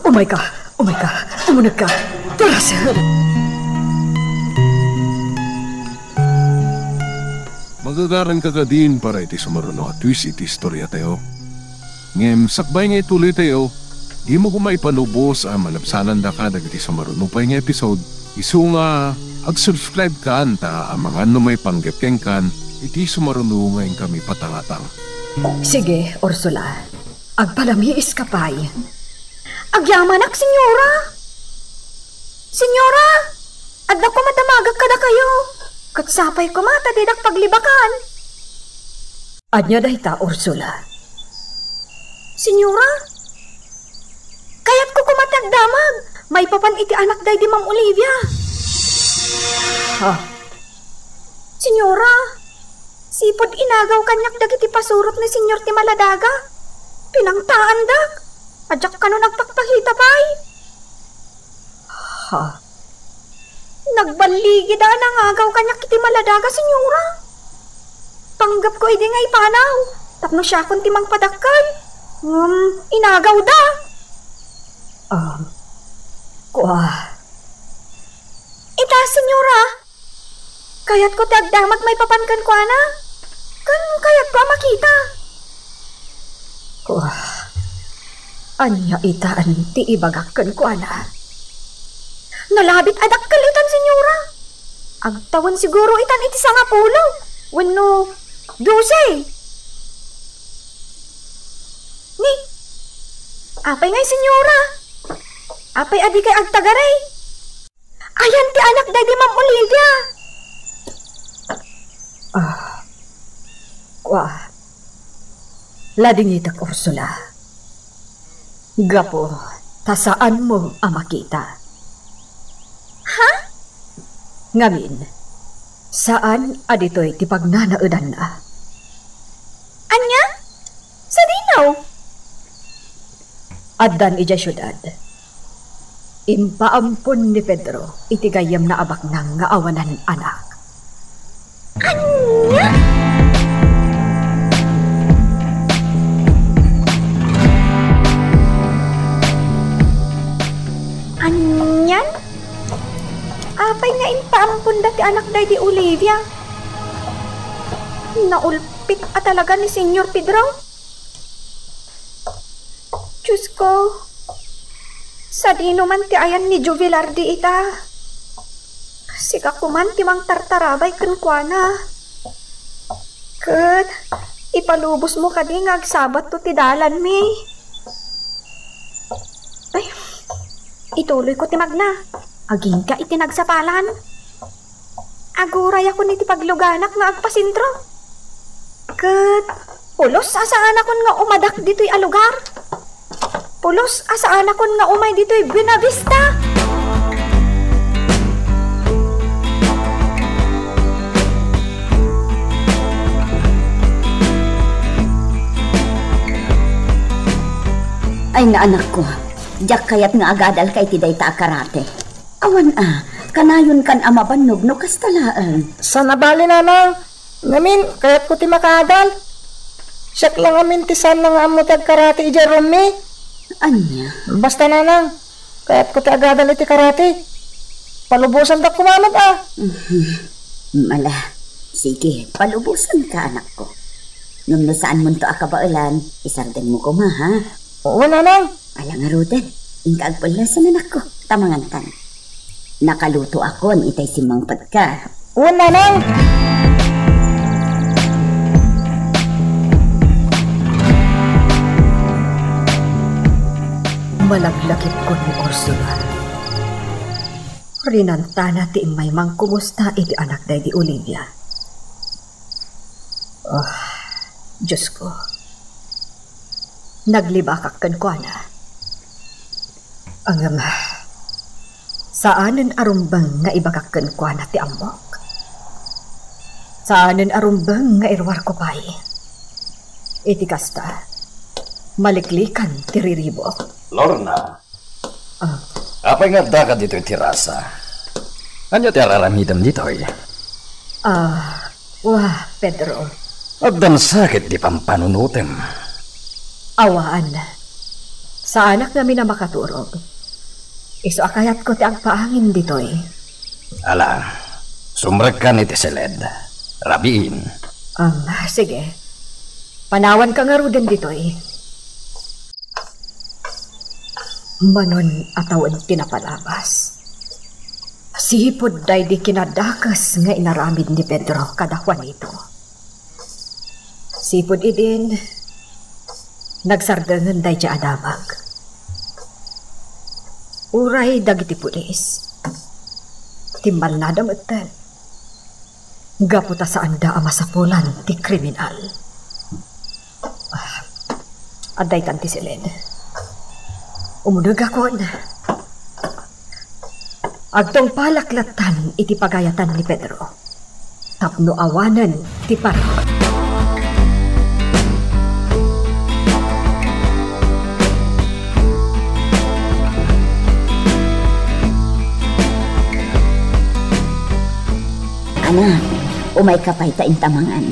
umay ka, umay ka, umuneg ka. Tara, sir. Magagaranka kadin para iti sumaruno a twist iti istoriatayo. Ngem sakbay nga ituloytayo, dimo koma ipalubos a malabsanandaka dagiti sumaruno pay nga episode, isu nga ag-subscribe kan ta amangan no maipanggep kenkan iti sumaruno nga inkami patangatang. Sige, Ursula. Agpalamiiska pay. Agyamanak, Señora! Señora! Adda koma damagek kadakayo. Ket sapay koma ta didak paglibakan. Ania dayta, Ursula? Señora, kayatko koma ti agdamag maipapan iti anak daydi Ma'am Olivia. Ha? Señora, sipud inagaw kaniak dagiti pasurot ni Señor ti Maladaga, pinangtaandak. Adiak kanon agpakpakita pay. Ha? Nagballigida a nangagaw kaniak iti Maladaga, Señora. Panggepko idi nga ipanaw tapno siakon ti mangpadakkel. Ngem inagawda. Um, kua. Ita, Señora. Kayatko ti agdamag maipapan kenkuana. Ken kayatko a makita. Kua, ania itan ti ibagak kenkuana? Nalabit a dakkel itan, Señora. Agtawen siguro itan iti sangapulo wenno dose. Ni, apay ngay, Señora? Apay a dikay agtagaray? Ayan ti anak daydi Ma'am Olivia. Ah, kua. Ladingitek, Ursula. Gapu ta saanmo a makita. Ha? Ngamin, saan a ditoy ti pagnanaedanna. Ania? Sadino? Addan idiay siudad. Impaampon ni Pedro iti gayyemna a baknang nga awanan anak. Ania? Anian? Apay nga impaamponda ti anak daydi Olivia? Naulpit a talaga ni Señor Pedro? Diosko, sadino man ti ayan ni Jovelardi ita? Sika koman ti mangtartarabay kenkuana. Ket ipalubosmo kadi nga agsabatto ti dalanmi. Ay, ituloyko ti magna. Agingga iti nagsapalan. Agurayakon iti pagluganak nga agpasentro. Ket pulos a saanakon nga umadak ditoy a lugar. Pulos a saanakon nga umay ditoy Buenavista. Ay nga anakko, diak kayat nga agadalka iti dayta a karate. Awan a, kanayonkan a mabannog no kasta laeng. Saan a bale, Nanang. Ngamin, kayatko ti makaadal. Siak la ngamin ti saan nga ammo ti agkarate idiay room mi. Ania? Basta, nanang, kayatko ti agadal iti karate. Palubosandak koma met, a. Mhm. Ala, sige, palubosanka, anakko. Ngem no saanmonto a kabaelan, isardengmo koma, ha? Wen, nanang. Ala ngaruden, inka agpellesen, anakko, ta mangankan. Nakalutoakon itay simmangpetka. Wen, nanang. Malaglagipkon ni Ursula. Rinantana ti immay mangkumusta iti anakda idi Olivia. Oh, Diosko. Naglibakak kenkuana. Ngem, saanen a rumbeng nga ibagak kenkuana ti ammok. Saanen a rumbeng nga iruarko pay. Iti kasta, maliklikan ti riribuk. Lorna, Ah. Apay nga addaka ditoy terasa? Ania ti ar-aramidem ditoy? Ah, wa, Pedro. Addan sakit ti pampanunotem. Awan. Saanak ngamin a makaturog. Isu a kayatko ti agpaangin ditoy. Ala, sumrekkan iti siled. Rabiin. Um, sige. Panawanka ngaruden ditoy. Manon a tawen ti napalabas, sipud daydi kinadakes nga inaramid ni Pedro kada Juanito. Sipud idin, nagsardengen daydi a damag. Uray dagiti pulis, timmalnada metten. Gapu ta saanda a masapulan ti kriminal. Ah, adda itan ti siled. Umdegakon. Agtungpalak lattan iti pagayatan ni Pedro tapno awanen ti parang. Anak, umayka pay ta inta mangan.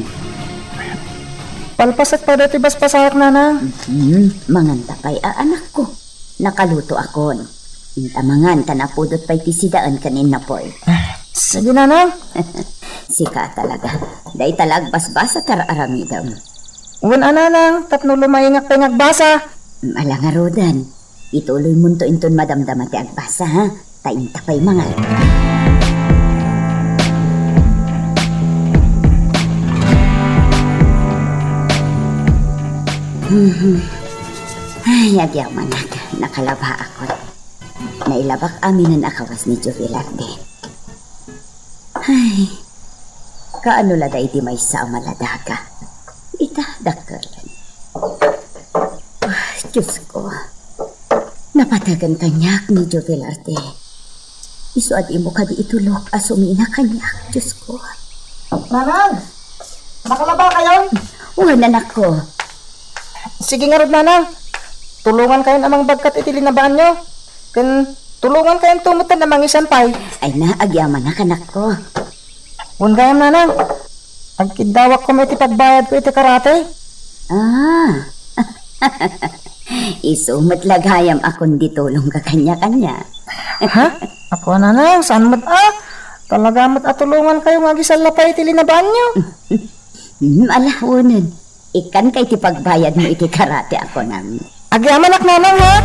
Palpasekka daytoy basbasaak, nanang. Mhm, manganta pay a anakko. Nakalutoakon. Inta mangan ta napudot pay ti sidaen ken ni Napoy. Sige, nanang. Sika talaga. Dayta la agbasbasa ti ar-aramidem. Wen a, nanang, tapno lumaingak pay nga agbasa. Ala ngaruden. Ituloymonto inton madamdama ti agbasa, ha? Ta inta pay mangan. Ay, agyamanak, nakalabaakon. Nailabak aminen a kawas ni Tio Velarde. Ay, kaano la daydi maysa a maladaga? Ita, dakkel. Ah, Diosko, napategen kaniak ni Tio Velarde. Isu a dimo kadi itulok a sumina kaniak, Diosko. Nanang! Nakalabakayon? Wen, anakko. Sige ngarud, nanang. Tulongankayon a mangbagkat iti linabaanyo. Ken tulongankayonto met a mangisampay. Ay na, agyamanak, anakko. Wen gayam, nanang. Agkiddawak koma iti pagbayadko iti karate. Ah. Isu met la gayam a kundi tulongka kaniak, ania? Ha? Apo, nanang, saan met a? Talaga met a tulongankayo nga agisalla pay iti linabaanyo. Hmm, ala, wen. Ikkanka iti pagbayadmo iti karate a kunam. Agyamanak, nanang, ha?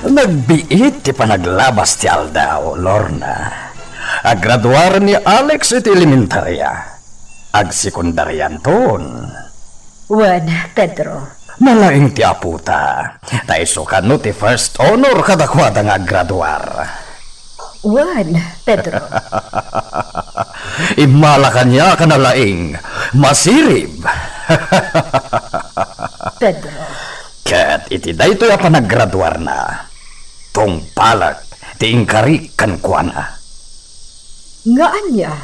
Nagbiit ti panaglabas ti aldaw, Lorna. Aggraduar ni Alex iti elementaria. Agsekundarianton. Wen, Pedro. Nalaing ti aputa. Ta isu kano ti first honor kadakuada nga aggraduar. Wen, Pedro. Immala kaniak a nalaing, masirib. Pedro. Ket iti daytoy a panaggraduarna, tungpalek ti inkarik kenkuana. Nga ania?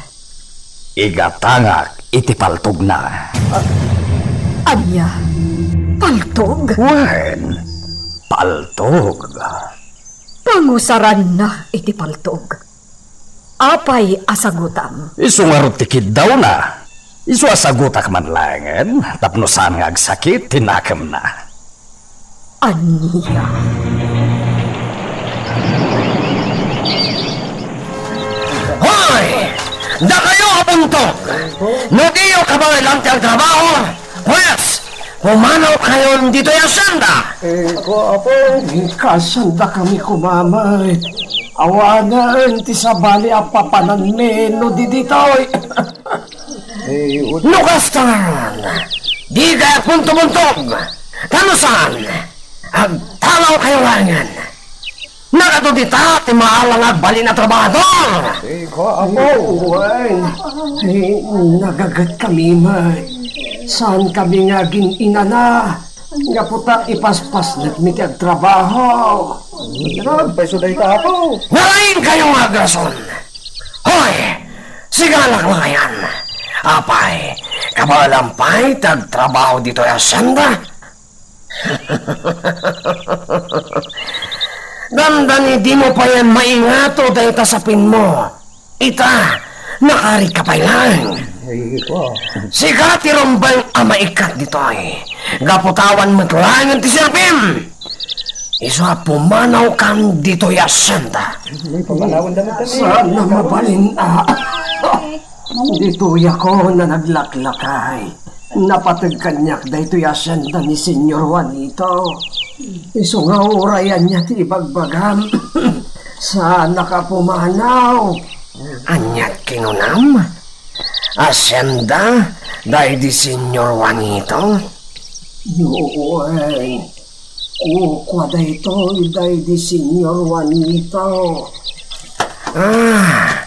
Igatangak iti paltogna. Ah, ania? Paltog? Wen, Paltog. Pangusaranna iti paltog. Apay a sagutam? Isu ngarud ti kiddawna. Isu a sagutak man laengen tapno saan nga agsakit ti nakemna. Ania? Hoy! Dakayo a buntog! No diyo kabaelan ti agtrabaho, pues, pumanawkayon ditoy hacienda! Eh, ko, apo, kasanda kami kumamay. Awanen ti sabali a papananmi no di ditoy. Eh, ut- No kasta ngarud, dikay agpuntobuntog. Ta no saan, agtalawkayo laengen. Nagadu dita ti maalang agbalin a trabahador. Ikaw, apo. Wen, eh, nagaget kami met. Saan kami nga agin-inana? Gapu ta ipaspasnekmi ti agtrabaho. Nagpaiso dayta, apo. Nalaingkayo nga agrason. Hoy! Sigalak lakayan. Apay, kabaelam pay ti agtrabaho ditoy hacienda? Dandani dimo payen maingato dayta sapinmo. Ita, nakaarigka pay laeng. Ay, ko. Sika ti rumbeng a maikkat ditoy. Gapu ta awan met laengen ti serbim. Isu a pumanawkan ditoy hacienda. Ay, pamanawan damit kami. Saan na mabalin a? Ditoyakon a naglaklakay. Napateg kaniak daytoy hacienda ni Señor Juanito. Isu nga uray ania ti ibagbagam. Saannak a pumanaw. Ania ti kinunam? Hacienda daydi Señor Juanito? Wen. Kukua daytoy daydi Señor Juanito. Ah,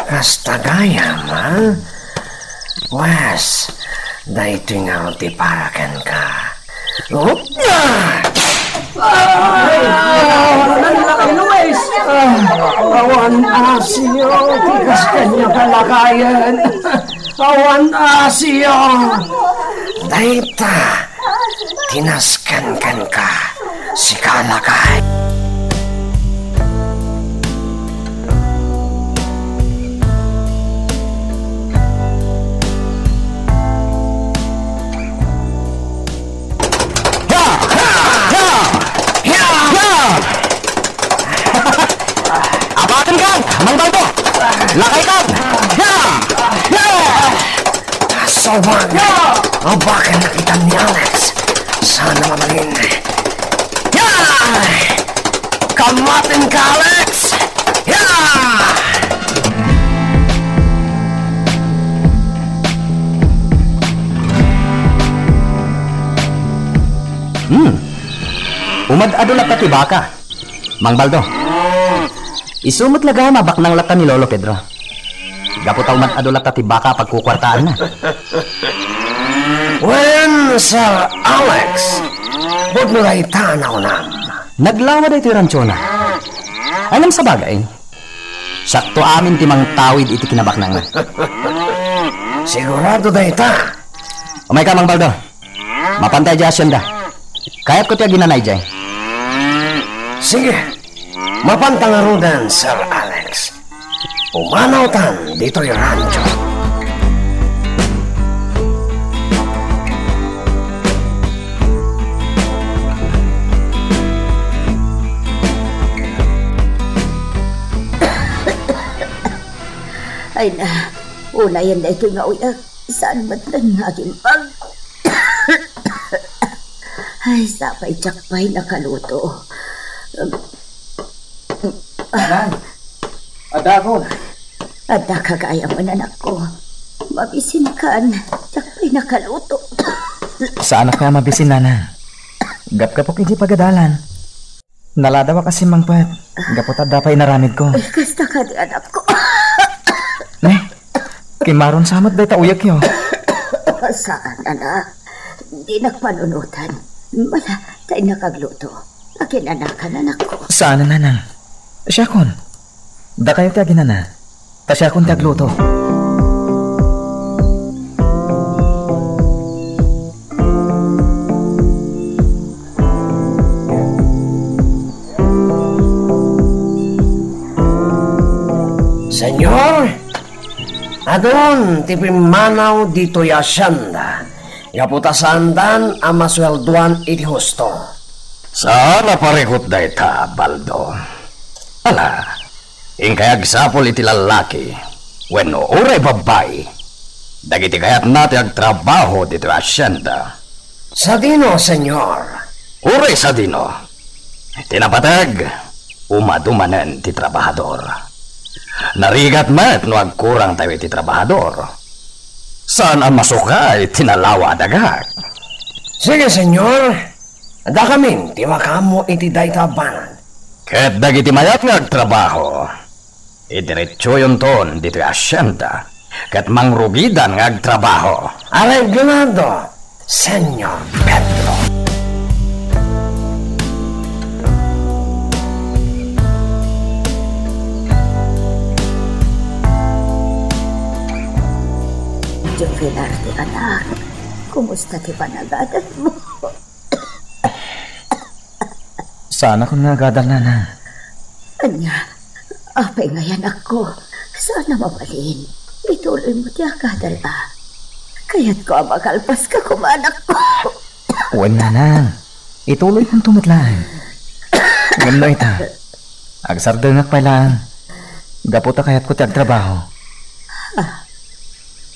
kasta gayam, a? Wes, daytoy nga ti para kenka. Op! Ah! Ah! Awan asio, tigas kanya kalakayan. Awan asio. Dayta, tinasken kenka, sika lakay. Ya! Ya! Ya! Ya! Ya! Abaken ka, Mang Baldo! Lakay ka! Ya! Ya! Asawag! Abaken na kita ni Alex. Sana mabalin. Ya! Kamaten ka, Alex! Ya! Hmm. Umad-adu latta ti baka. Mang Baldo. Isu met la gayam a baknang latta ni Lolo Pedro. Gapu ta umad-adu latta ti baka a pagkukuartaanna. Wen, Sir Alex, pudno dayta a naunam. Naglawa daytoy ranchona. Ngem sabagay, sakto amin ti mangtawid iti kinabaknangna. Sigurado dayta. Umayka, Mang Baldo. Mapanta idiay hacienda. Kayatko ti aginana idiay. Sige. Mapanta ngaruden, Sir Alex. Pumanawtan ditoy rancho. Ay na, unayen daytoy nga uyek. Saan met nga agimbag? Ay, sapay diak pay nakaluto. Nanang, adda ako. Adda ka gayam, anakko. Mabisinkan, diak pay nakaluto. Saanak nga mabisin, Nanang. Gapgapok idiay pagadalan. Naladawak a simmangpet, gapu ta adda pay inaramidko. Ay, kasta kadi, anakko. Ne, kimmaron sa met dayta uyekyo. Saan, anak. Dinak panunotan. Mala, ta innak agluto. Aginanakan, anakko. Saan, Nanang. Siakon. Dakayo ti aginana. Ta siakon ti agluto. Adun ti pimmanaw ditoy a asienda, gapu ta saandan a masueldoan iti husto. Saan a parikut dayta, Baldo. Ala, inkay agsapul iti lallaki, wenno uray babbai, dagiti kayatna ti agtrabaho ditoy asienda. Sadino, Senyor? Uray sadino. Ti napateg, umadu manen ti trabahador. Narigat met no agkurangtayo iti trabahador. Saan a masukay ti nalawa a dagak. Sige, Senyor. Dakamin ti makaammo iti dayta a banag. Ket dagiti mayat nga agtrabaho, idiretsoyonton ditoy asienda, ket mangrugidan nga agtrabaho. Areglado, Senyor Pedro. Jovelarte, anak, kumusta ti panagadanmo? Saanakon nga agadal, Nanang. Ania, apay ngay, anakko? Saan a mabalin? Ituloymo ti agadal, a. Kayatko a makalpaska koma, anakko. Wen, Nanang. Ituloykonto met laeng. Ngem no ita, agsardengak pay laeng. Gapu ta kayatko ti agtrabaho. Ah.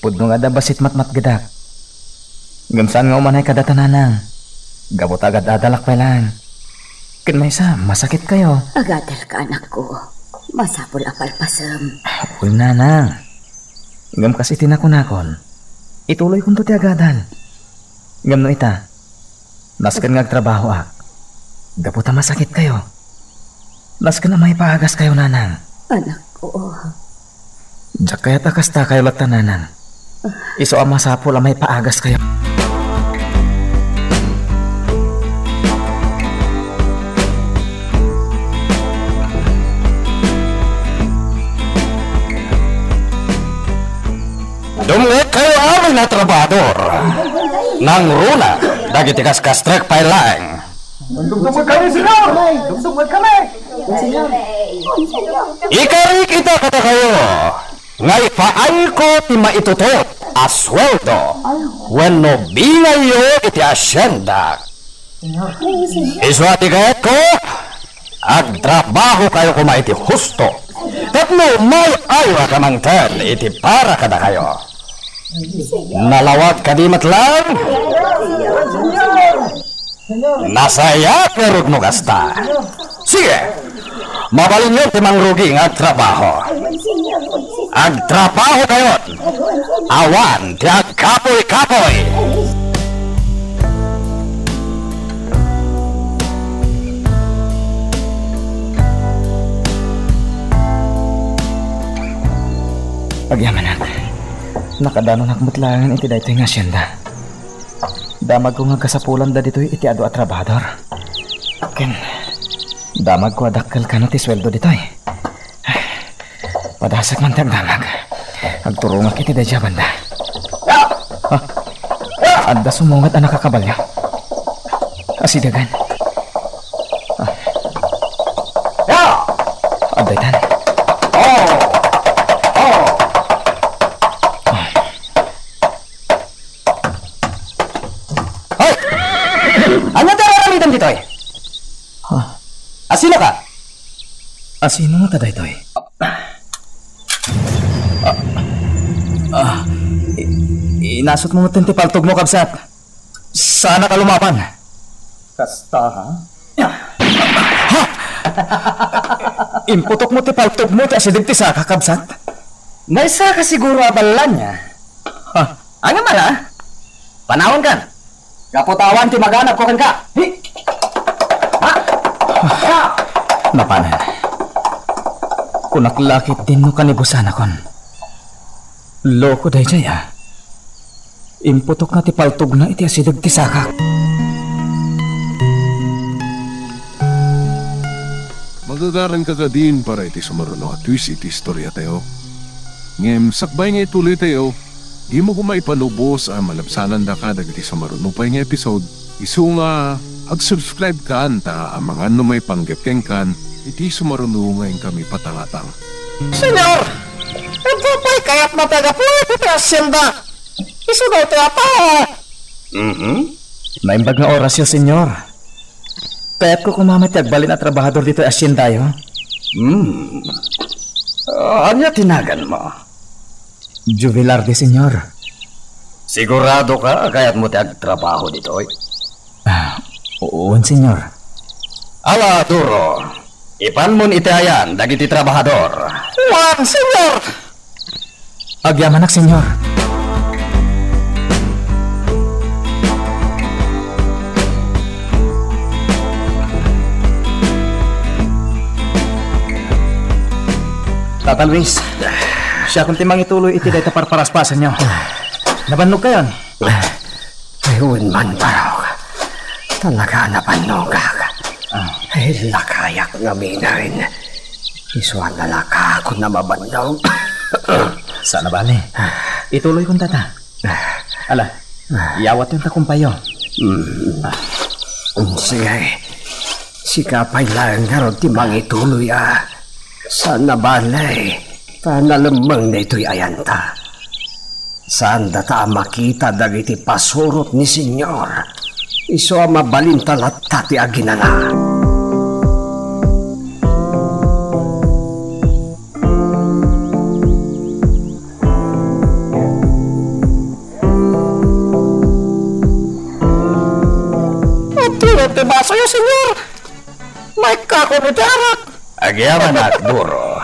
Pudno nga adda bassit matmatgedak. Ngem saan nga umanay kadata, Nanang. Gapu ta agad-adalak pay laeng. Ken maysa, masakitkayo. Agadalka, anakko. Masapul a palpasem. Wen, Nanang. Ngem kas iti nakunakon, ituloykonto ti agadal. Ngem no ita, nasken nga agtrabahoak. Gapu ta masakitkayo. Nasken a maipaagaskayo, Nanang. Anakko. Diak kayat a kastakayo latta, Nanang. Isu a masapul a maipaagaskayo. Dumngegkayo amin a trabahador. Nangruna dagiti kaskastrek pay laeng. Dumdumegkami, Senyor! Dumdumegkami! Ikarik ita kadakayo nga ipaayko ti maitutop a sueldo wenno bingayyo iti asienda. Isu a ti kayatko, agtrabahokayo koma iti husto tapno may-ayo a kamangted iti para kadakayo. Nalawag kadi met laeng? Nasayaat ngarud no kasta. Sige, mabalinyon ti mangrugi nga agtrabaho. Agtrabahokayon. Awan ti agkapoy-kapoy. Agyamanak, nakadanonak met laengen iti daytoy nga asienda. Damagko nga kasapulan dagitoy iti adu a trabahador. Ken damagko a dakkel kano ti sueldo ditoy. Padasek man ti agdamag. Agturongak iti daydiay a banda. Ah, adda sumungad a nakakabalio. Asidegen. Ah. Adda itan. Oh! Oh! Ah. Hoy! Ania ti ar-aramidem ditoy? Ah. Asino ka? Asino nga ta daytoy? Ah, ah, i-, inasutmo met ti paltogmo, kabsat. Saanka a lumaban. Kasta, ha? Ha? Imputokmo ti paltogmo ti asideg ti saka, kabsat? Naisaka siguro a ballan, ya. Ha? Ania man, a? Panawankan. Gapu ta awan ti maganabko kenka. Hi! Ha? Ha? Napanen. Kunak la ketdin no kanibusanakon. Loko daydiay, a. Imputokna ti paltogna iti asideg ti sakak. Magagaranka kadin para iti sumaruno a twist iti istoriatayo. Ngem sakbay nga ituloytayo, dimo koma ipalubos a malabsanandaka dagiti sumaruno pay nga episode. Isu nga, ag-subscribe kan ta amangan no maipanggep kenkan iti sumaruno nga inkami patangatang. Señor! Ket apay kayatna ti agapu iti hacienda? Isu daytoy a tao. Mhm. Naimbag nga orasyo, Señor. Kayatko koma met ti agbalin a trabahador ditoy haciendayo. Hmm. Ah, ania ti naganmo? Jubilar di, Señor. Sigurado ka a kayatmo ti agtrabaho ditoy? Ah, wen, Señor. Ala, Duro. Ipanmon iti ayan dagiti trabahador. Wen, Señor. Agyamanak, Señor. Tata Luis, siakon ti mangituloy iti dayta parparaspasenyo. Nabannogkayon? Ay, wen man, Barok. Talaga a nabannogak. Ah. Ay, lakayak ngamin. Isu a nalakakon a mabannog. Saan a bale. Ituloykon, Tata. Ala, iyawatyon ta kumpayo. Mm. Sige. Sika pay laeng ngarud ti mangituloy a. Saan a bale, ta nalemmeng daytoy ayanta. Saandata a makita dagiti pasurot ni Señor. Isu a mabalinta latta ti aginana. Adtoy ti basoyo, Señor. Maikkakom iti arak. Agyamanak, Duro.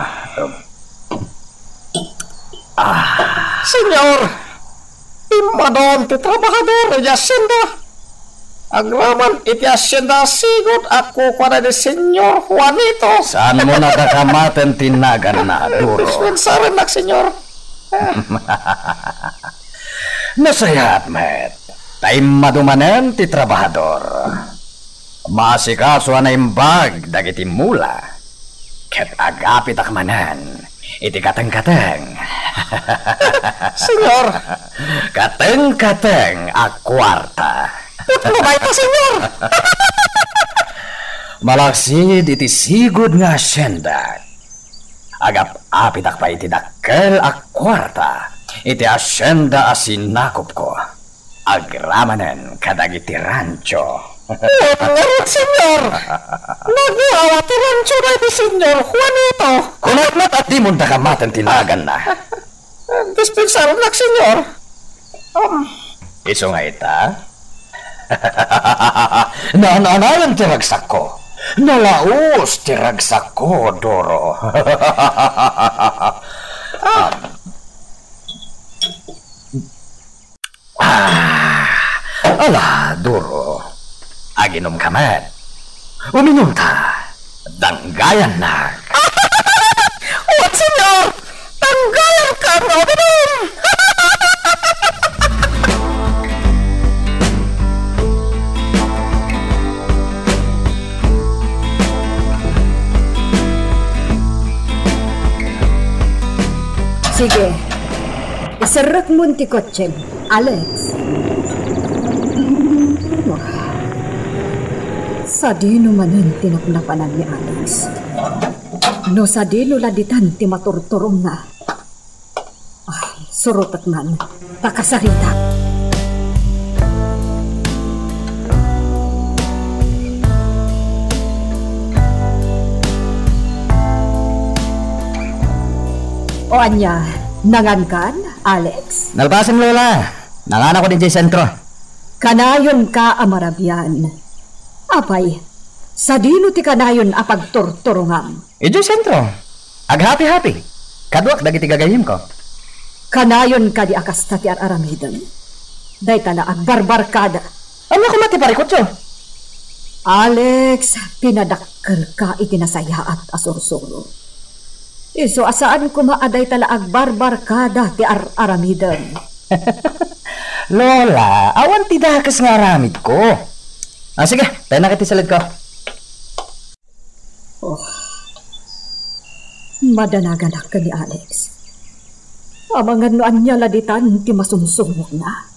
Ah. Señor, immadon ti trabahador iti hacienda. Agraman iti hacienda sigud a kukuana ni Señor Juanito. Saanmo a dakamaten ti naganna, Duro? Dispensarennak, Señor. Nasayaat met, ta immadu manen ti trabahador. Maasikaso a naimbag dagiti mula, ket agapitak manen iti katengkateng. Señor! Katengkateng a kuarta. Putlo dayta, Señor! Malaksid iti sigud nga hacienda. Agap-apitak pay iti dakkel a kuarta iti hacienda a sinakopko. Agramanen kadagiti rancho. Wen ngarud, Señor! Naguawa ti rancho daydi Señor Juanito. Kunak met a dimon dakamaten ti naganna. Dispensarennak, Señor. Um. Isu nga ita? Naan-anayon ti ragsakko. Nalaus ti ragsakko, Duro. Ah. Ah, ala, Duro. Aginomka met. Uminumta. Danggayannak. Wen, Señor! Danggayanka nga uminom! Sige. Iserrekmon ti kotsem, Alex. Wah. Sadino manen ti napnapanan ni Alex? No sadino la ditan ti maturturongna? Ay, surotek man, ta kasaritak. O ania, nangankan, Alex? Nalpasen, Lola. Nanganakon idiay sentro. Kanayonka a marabian. Apay, sadino ti kanayon a pagturturongam? Idiay sentro. Aghapi-hapi. Kaduak dagiti gagayyemko. Kanayon kadi a kasta ti ar-aramidem? Dayta la agbarbarkada. Ania koma ti parikutyo? Alex, pinadakkelka iti nasayaat a sursuro. Isu a saan koma a dayta la agbarbarkada ti ar-aramidem. Lola, awan ti dakes nga aramidko. Ah, sige, tayennak iti saledko. Oh, madanaganak ken ni Alex. Amangan no ania la ditan ti masumsumokna.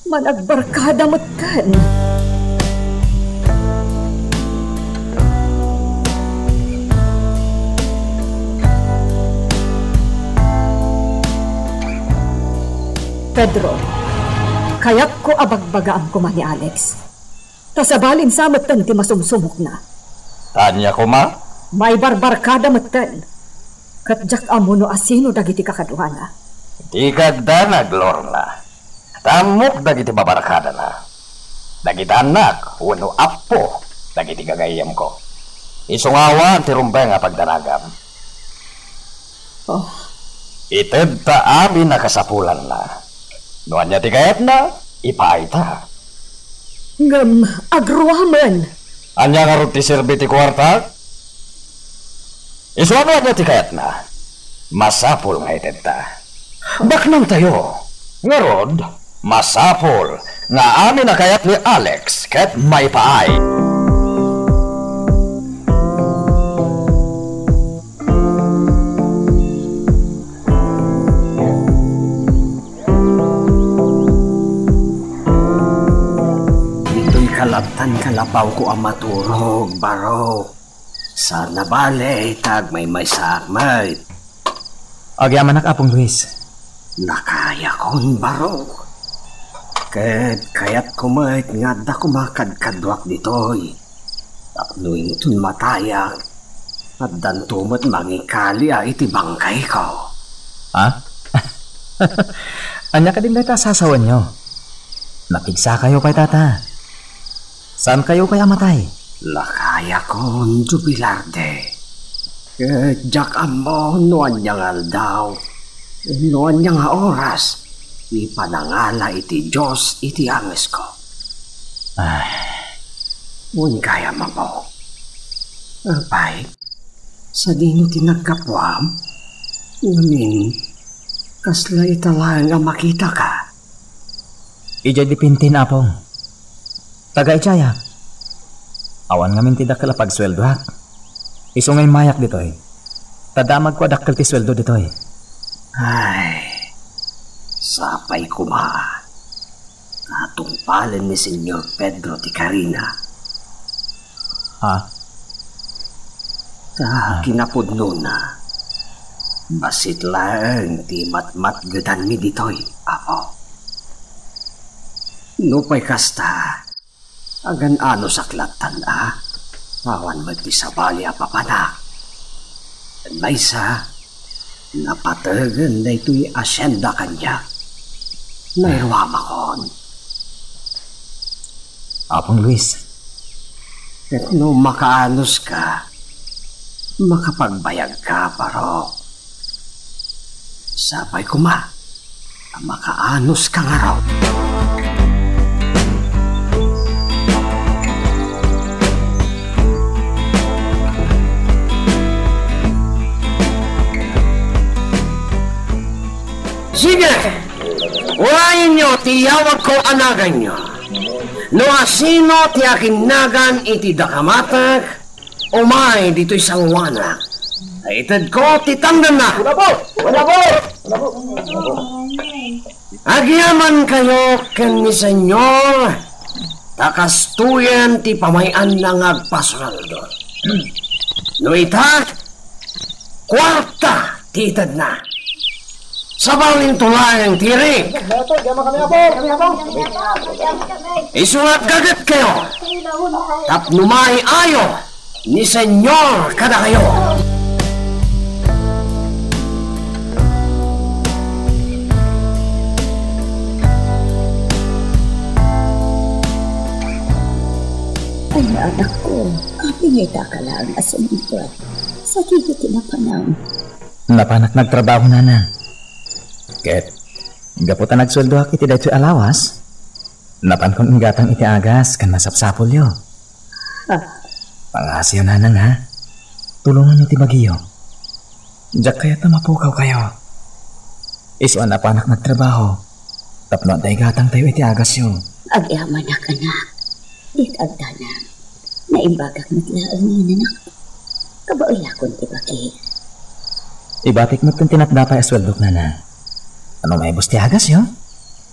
Managbarkada met ken. Pedro, kayatko a bagbagaam koma ni Alex. Ta sabalin sa metten ti masumsumokna. Ania koma? Maibarbarkada metten. Ket diak ammo no asino dagiti kakaduana. Dika agdanag, Lorna. Ta ammok dagiti babarkadana. Dagiti annak wenno appo dagiti gagayyemko. Isu nga awan ti rumbeng a pagdanagam. Oh. Itedta amin a kasapulanna. No ania ti kayatna, ipaayta. Ngem agruamen. Ania ngarud ti serbi ti kuarta? Isu a no ania ti kayatna, masapul nga itedta. Baknangtayo. Ngarud, masapul nga amin a kayat ni Alex ket maipaay. Ditoy kalattan kalapawko a maturog, Barok. Saan a bale ta agmaymaysaak met. Agyamanak, Apong Luis. Nakayakon, Barok. Ket kayatko met nga adda koma kadkaduak ditoy. Tapno inton matayak, addanto met mangikali a iti bangkayko. Ha? Ania kadin dayta a sasawenyo? Napigsakayo pay, tata. Saankayo pay a matay? Lakayakon, Jubilarde. Ket diak ammo no ania nga aldaw, no ania nga oras, ipanangala iti Dios iti angesko. Ay. Wen gayam, Apo. Apay, sadino ti naggapuam? Ngamin, kasla ita laeng a makitaka? Idiay dipintin, Apong. Taga idiayak. Awan ngamin ti dakkel a pagsueldoak. Isu nga immayak ditoy. Ta damagko a dakkel ti sueldo ditoy. Ay, sapay koma. Katungpalen ni Señor Pedro ti karina. Ha? Ta kinapudnona, bassit laeng ti matmatgetanmi ditoy, Apo. Nupay kasta, agan-anusak lattan a, awan met ti sabali a papanak. Maysa, napategen daytoy asienda kaniak. Nairuamakon. Apong Luis. Ket no makaanuska, makapagbayagka, Barok. Sapay koma a makaanuska ngarud. Sige! Urayenyo ti iyawagko a naganyo. No asino ti akinnagan iti dakamatek, umay ditoy sangoanak. Ta itedko ti tangdanna. Wala po! Wala po! Wala po! Agyamankayo ken ni Señor, ta kastoyen ti pamay-anna nga agpasueldo. No ita, kuarta ti itedna. Sabalinto laeng ti rik. Isu nga aggagetkayo tapno maayo ni Señor kadakayo. Ay, anakko, apay nga ita ka laeng a sumungpet? Sadino ti napanam? Napanak nagtrabaho, nanang. Ket, gapu ta nagsueldoak iti daytoy a lawas, napankon inggatang iti agas ken masapsapulyo. Ah. Pangaasiyo, nanang, ha? Tulonganyo ti bagiyo. Diak kayat a mapukawkayo. Isu a napanak nagtrabaho tapno adda igatangtayo iti agasyo. Agyamanak, anak. Dika agdanag. Naimbagak met laeng nga nanakto. Kabaelakon ti bagi. Ibatik met ti napdapay a sueldok, nanang. No maibus ti agasyo,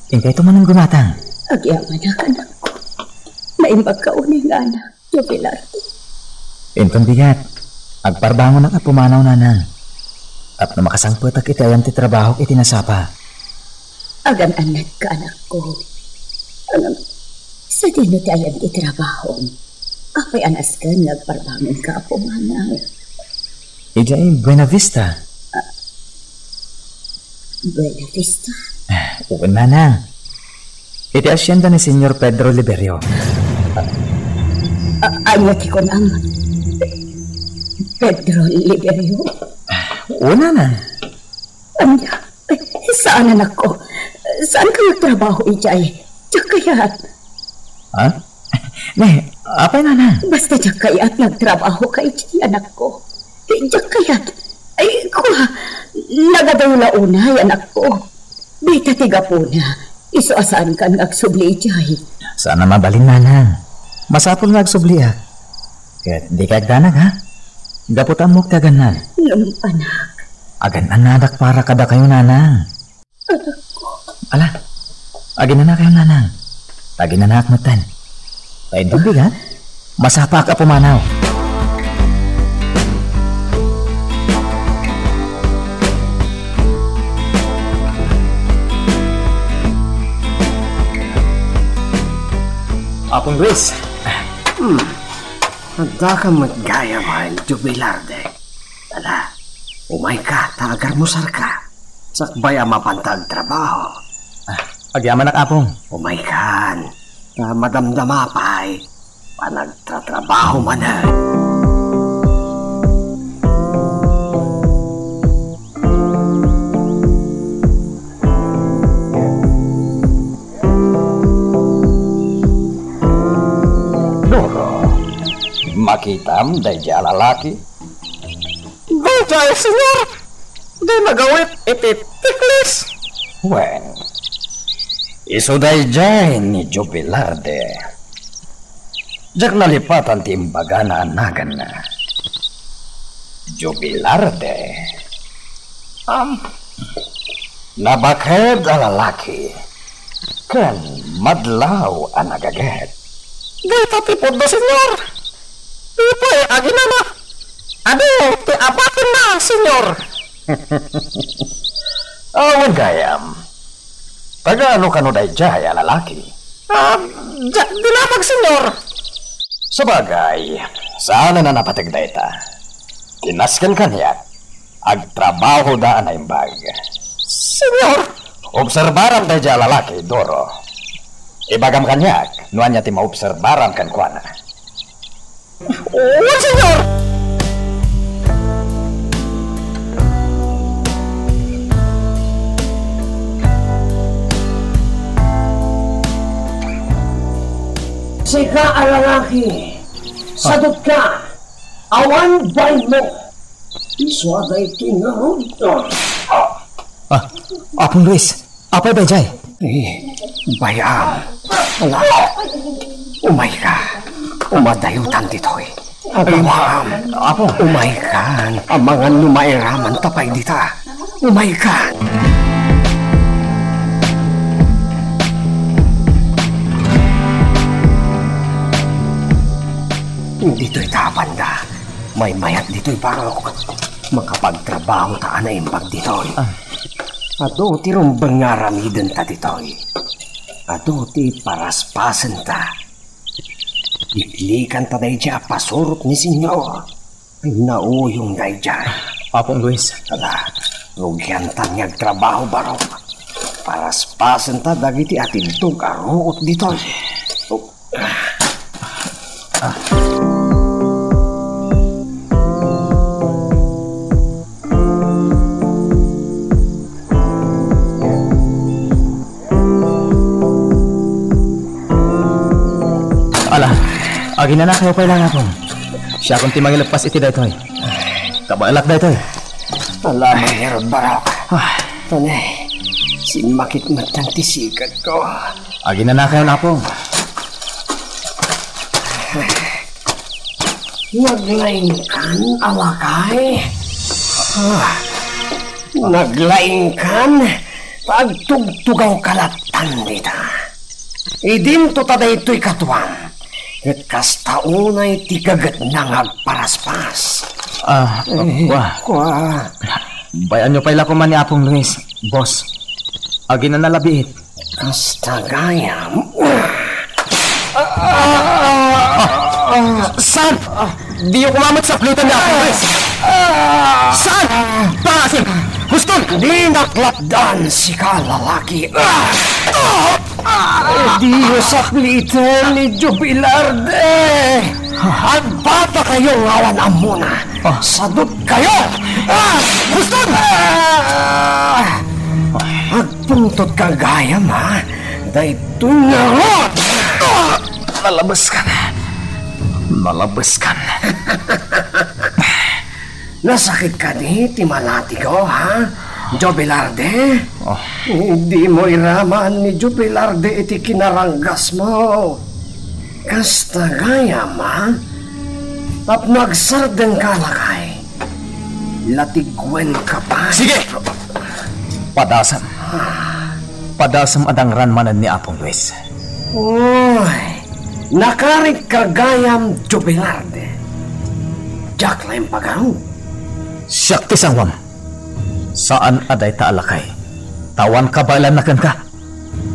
inkayto manen gumatang. Agyamanak, anakko. Naimbagka unay nga anak. Jubilardi. Inton bigat, agparbangonak a pumanaw, nanang. Tapno makasangpetak iti ayan ti trabahok iti nasapa. Agan-annadka, anakko. Ngem, sadino ti ayan ti trabahom? Apay a nasken nga agparbangonka, Apo Manang? Idiay Buena Vista. Ah, Buena Vista? Ah, wen, Manang. Iti hacienda ni Señor Pedro Liberio. Ah, ania ti kunam? Pedro Liberio? Ah, wen, Manang. Ania? Ay, saan, anakko. Saanka nga agtrabaho idiay? Diak kayat. Ha? Ne, apay, Manang? Basta diak kayat nga agtrabahoka idiay, anakko. Diak kayat. Ay, kua, nagadayo la unay, anakko. Dayta ti gapuna, isu a saankan nga agsubli idiay. Saan a mabalin, Manang. Masapul nga agsubliak. Ket dika agdanag, ha? Gapu ta ammok ti aganna. Ngem, anak. Agan-annadak para kadakayo, Manang. Ala, aginanakayo, Manang. Aginanaak metten. Paindumbi, ha? Masapaak a pumanaw. Apong Luis. Hmm. Addaka met gayam, Jubilarde. Ala, umayka ta agarmusarka. Sakbay a mapanta agtrabaho. Ah, agyamanak, Apong. Umaykan, ta madamdama pay, panagtratrabaho manen. Doro, makitam daydiay a lalaki? Daydiay, Señor. Di nagawid iti tiklis. Wen, isu daydiay ni Jubilarde. Diak nalipatan ti imbagana a naganna. Jubilarde. Am, nabaked a lalaki ken madlaw a nagaget. Dayta ti pudno, Señor. Daytoy aginana. Adu ti abatenna, Señor. Awan gayam. Taga-ano kano daydiay a lalaki? Ah, diak dinamag, Señor. Sabagay, saanen a napateg dayta. Ti nasken kaniak, agtrabahoda a naimbag. Señor! Obserbaram daydiay a lalaki, Doro. Ibagam kaniak no ania ti maobserbaram kenkuana. Wen, Señor! Sika a lalaki, sadutka, awan bainmo. Isu a daytoy ngarud. Ah, Apong Luis, apay daydiay? Eh, bay-am. Ala, umayka. Umadayotan ditoy. Agawam. Apo. Umaykan. Amangan no mairamanta pay dita. Umaykan. Ditoy ta apanda. Maymayat ditoy, Barok. Makapagtrabaho ta a naimbag ditoy. Ah. Adu ti rumbeng nga aramidenta ditoy. Adu ti paraspasenta. Liklikanta daydiay a pasurot ni Señor. Nauyong daydiay. Apong Luis. Ala, rugiantan nga agtrabaho, Barok. Paraspasenta dagiti atiddog a ruot ditoy. Oh. Ala, aginanakayo pay laeng, Apong. Siakon ti mangileppas iti daytoy. Kabaelak daytoy. Ala, ngarud, Barok. Ah. Tunay, simmakit met ti sikatko. Aginanakayon, Apong. Naglaingkan a lakay. Ah, naglaingkan ta agtugtugawka lattan dita. Idinto ta daytoy katuam, ket kasta unay ti gagetna nga agparaspas. Ah, eh, kua. Kua. Bay-anyo pay la koma ni Apong Luis, boss. Aginana la biit. Kasta gayam. San? Diyo koma met sapliten ni Apo Luis. San? Pangasim! Huston! Dinak lapdan, sika a lalaki. Diyo sapliten ni Jubilarde. Agbata kayo nga awan ammona. Ah. Sadut kayo! Ah! Huston! Ah! Agpungtot ka gayam, ha? Daytoy ngarud! Ah! Nalabeskan. Nalabeskan. Nasakit kadi ti malatigo, ha? Jubilarde? Ah. Dimo iraman ni Jubilarde iti kinaranggasmo. Kasta gayam, a? Tapno agsardengka, lakay. Latigwenka pay. Sige! Padasem. Padasem a dangran manen ni Apong Luis. Uy, nakarikka gayam, Jubilarde. Diak la impagarup. Siak ti sanguam. Saan a dayta a lakay. Ta awan kabaelanna kenka.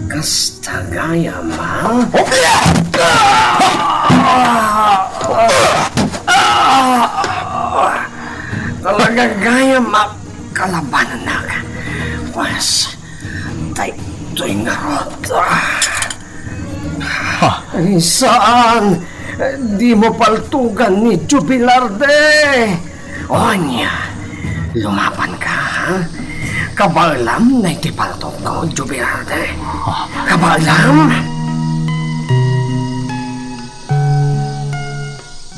Kasta gayam, a? Talaga gayam a kalabanennak. Pues, daytoy ngarud. Ha? Ay, saan? Dimo paltugan ni Jubilarde. Ania, lumabanka, ha? Kabaelam na iti paltogko, Jubilarde. Kabaelam?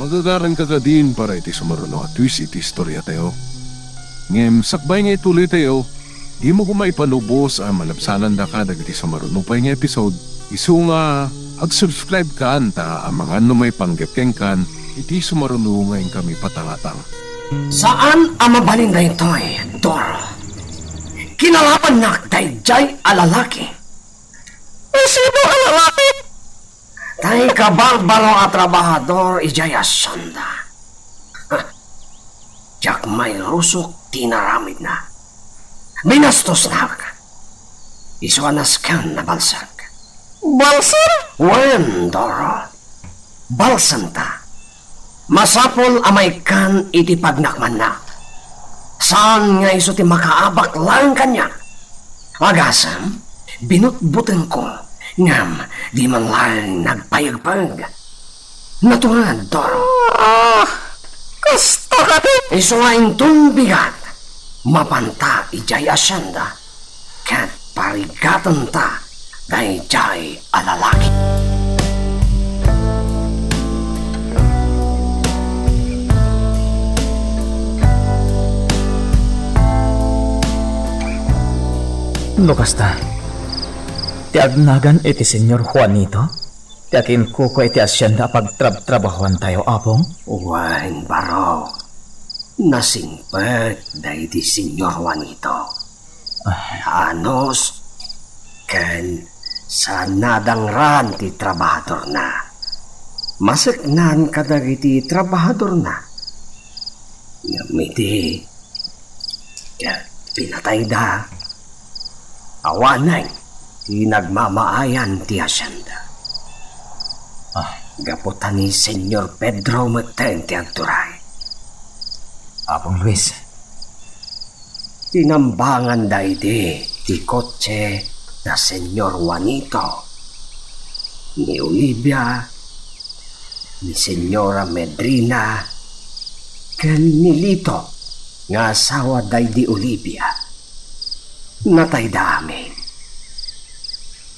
Magagaranka kadin para iti sumaruno a twist iti istoriatayo. Ngem sakbay nga ituloytayo, dimo koma ipanubos a malabsanandaka dagiti sumaruno pay nga episode, isu nga ag-subscribe kan ta amangan no maipanggep kenkan iti sumaruno nga inkami patangatang. Saan a mabalin daytoy, Doro. Kinalabannak daydiay a lalaki. Sino a lalaki? Tay kabarbaro a trabahador idiay hacienda. Diak mairusok ti inaramidna. Binastosnak. Isu a nasken a balsek. Balsem? Wen, Doro. Balsemta. Masapul a maikkan iti pagnakmanna. Saan nga isu ti makaabak laeng kaniak. Agasem, binutbutengko, ngem di man laeng nagpayegpeg. Natured, Doro. Ah, kasta kadi? Isu nga inton bigat, mapanta idiay hacienda. Ket parigatenta daydiay a lalaki. No kasta, ti agnagan iti Señor Juanito ti aginkukua iti hacienda a pagtrabtrabahoantayo, Apong? Wen, barok. Nasingpet daydi Señor Juanito. Ah. Anus ken saan a dangran ti trabahadorna. Maseknan kadagiti trabahadorna. Ngem idi ket pinatayda, awanen ti nagmamaayan ti hacienda. Ah. Gapu ta ni Señor Pedro metten ti agturay. Apong Luis. Tinambanganda idi ti kotse da Señor Juanito, ni Olivia, ni Señora Medrina, ken ni Lito nga asawa daydi Olivia. Natayda amin.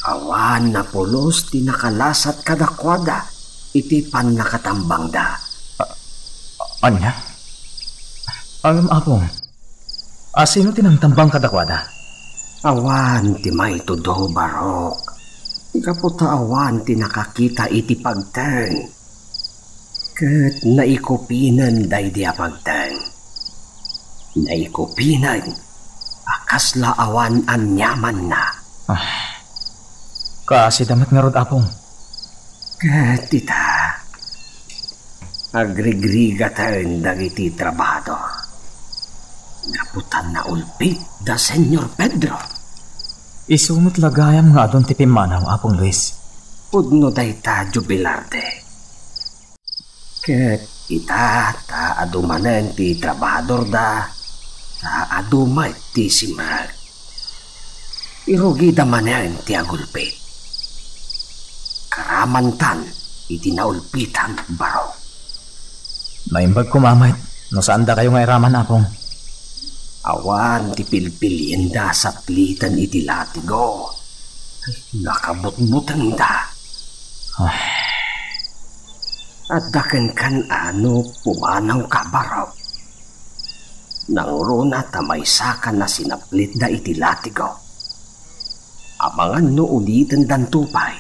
Awan a pulos ti nakalasat kadakuada iti pannakatambangda. A-, ania? Ngem, Apong, a, sino ti nangtambang kadakuada? Awan ti maitudo, barok. Gapu ta awan ti nakakita iti pagteng. Ket naikupinen daydi a pagteng. Naikupinen a kasla awan aniamanna. Ah, kaasida met ngarud, Apong. Ket ita, agrigrigaten dagiti trabahador. Gapu ta naulpit da Señor Pedro. Isu met la gayam nga adun ti pimmanaw, Apong Luis. Pudno dayta, Jubilarde. Ket ita, ta adu manen ti trabahadorda, ta adu met ti simrek. Irugida manen ti agulpit. Karamantan iti naulpitan, baro. Naimbag koma met no saandakayo nga iraman, Apong. Awan ti pilpilienda a sapliten iti latigo. Nakabutbutengda. Ay. Adda kenkan a no pumanawka, baro. Nangruna ta maysaka a sinaplitda iti latigo. Amangan no ulitendanto pay.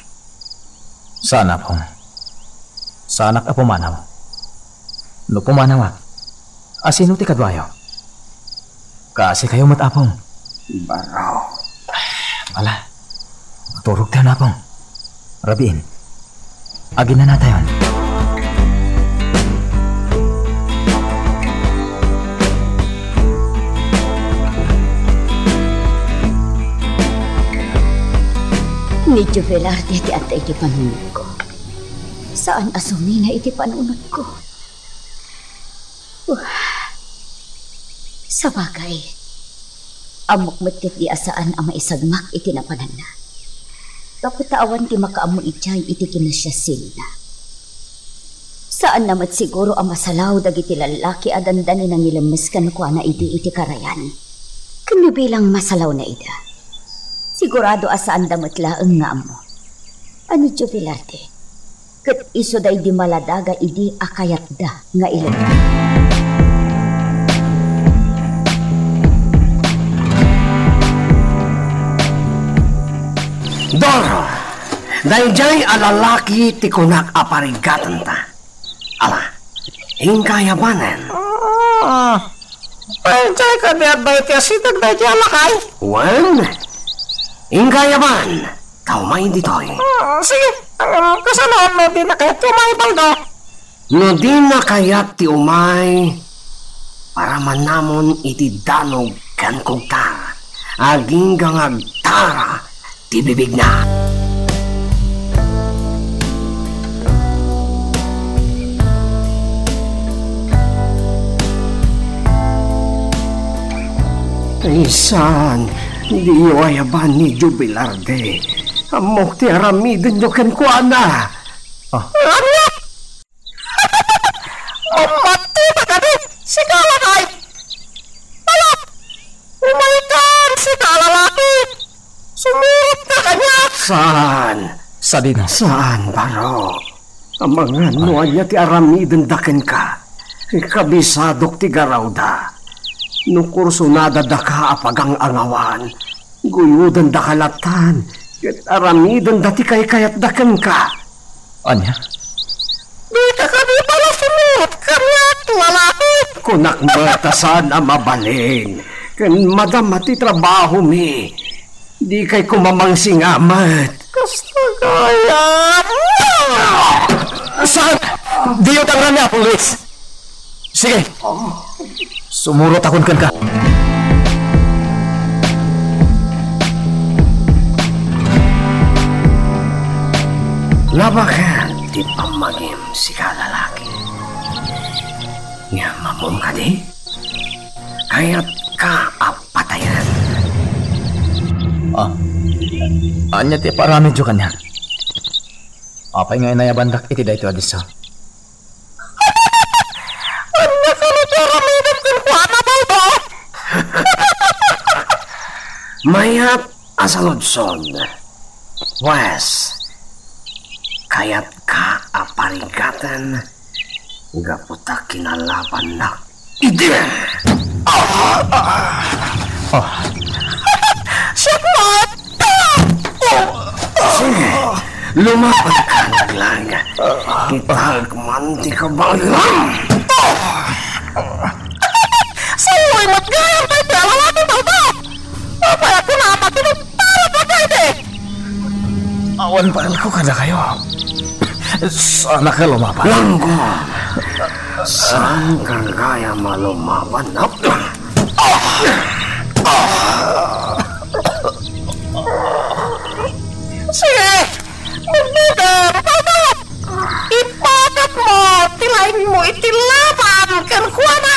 Saan, Apong. Saanak a pumanaw. No pumanawak, asino ti kaduayo? Kaasikayo met, Apong. Baro. Ala, maturogtayon, Apong. Rabiin, aginanatayon. Ni Jubilarde ti adda iti panunotko. Saan a sumina iti panunotko. Sabagay, ammok met ketdi a saan a maisagmak iti napananna. Gapu ta awan ti makaammo idiay iti kinasiasianna. Saanna met siguro a masalaw dagiti lallaki a dandani nangilemmes kenkuana idi iti karayan. Ken no bilang masalawna ida, sigurado a saanda met laeng nga ammo. Ani, Jubilarde? Ket isu daydi maladaga idi a kayatda nga ilebbak. Doro, daydiay a lalaki ti kunak a parigatenta. Ala, inka ayabanen. Ah, daydiay kadi adda iti asideg daydiay a lakay? Wen, inka ayaban. Ta umay ditoy. Ah, sige. Ngem kasano no dina kayat ti umay, Baldo? No dina kayat ti umay, paramannamon iti danog ken kugta. Agingga nga agtara ti bibigna. Ay, saan, diyo ayaban ni Jubilarde. Ammok ti aramidenyo kenkuana. Ah. Ania? Mammatita kadi? Sika lakay! Ala! Umaykan, sika lalaki! Sumurotka kaniak! Saan? Sadino? Saan, baro? Amangan no ania ti aramidenda kenka. Kabisadok ti garawda. No kursunada daka a pagang-angawan, guyodendaka latan, ket aramidenda ti kaykayatda kenka. Ania? Dika kadi pala sumurot kaniak, lalaki? Kunak met a saan a mabalin, ken madama ti trabahomi. Dikay koma mangsinga met. Kasta gayam. Saan? Diyo tangrani, Apo Luis. Sige. Sumurotakon kenka. Labaken ti pammagim, sika lalaki. Ngem ammom kadi? Kayatka a patayen. Ah, ania ti paramidyo kaniak? Apay nga inayabandak iti daytoy a disso? Ania kano ti aramidem kenkuana, Baldo? Mayat a saludsod. Wes, kayatka a parigaten gapu ta kinalabannak idi. Ah! Ah! Ah! Siak met! Sige, lumabanka, laglag. Kitaek man ti kabaelam. Saoy met gayam daytoy a lalaki, Baldo! Apay a kunam a kinagtalek a daydi? Awan paelko kadakayo. Saanka lumaban. Langgam! Saanka gayam a lumaban? Ah! Ah! mo iti laban kenkuana.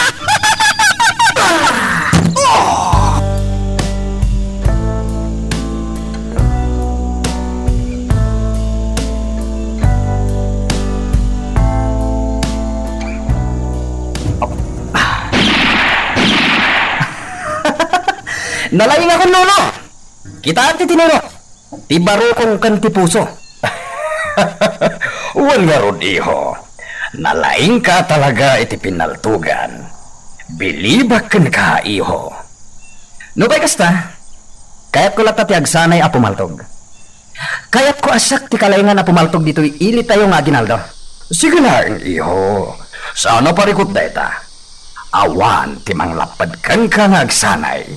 Nalaingakon, Lolo. Kitaem ti tiniro. Ti barukong ken ti puso. Wen ngarud, iho. Nalaingka talaga iti pinaltogan. Bilibak kenka, iho. Nupay kasta, kayatko latta ti agsanay a pumaltog. Kayatko a siak ti kalaingan a pumaltog ditoy ilitayo nga aginaldo. Sige laeng, iho. Saan a parikut dayta. Awan ti manglapped kenka nga agsanay.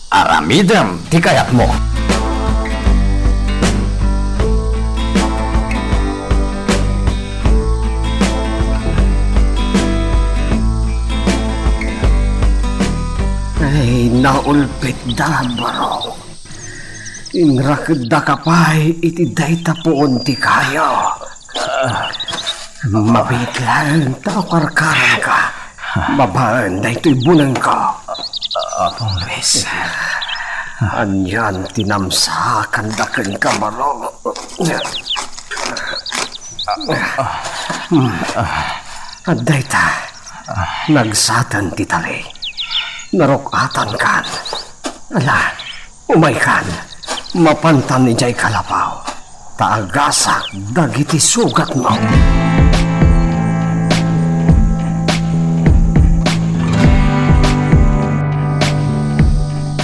Aramidem ti kayatmo. Ay, naulpitda, barok. Inrakeddaka pay iti dayta puon ti kayo. Mabiit laeng ta akarkaranka babaen daytoy bunengko. Apong Luis. Anian ti namsaakan daken, kabaro? Adda ita, nagsaten ti tali. Naruk-atankan. Ala, umaykan. Mapantan idiay kalapaw. Ta agasak dagiti sugatmo.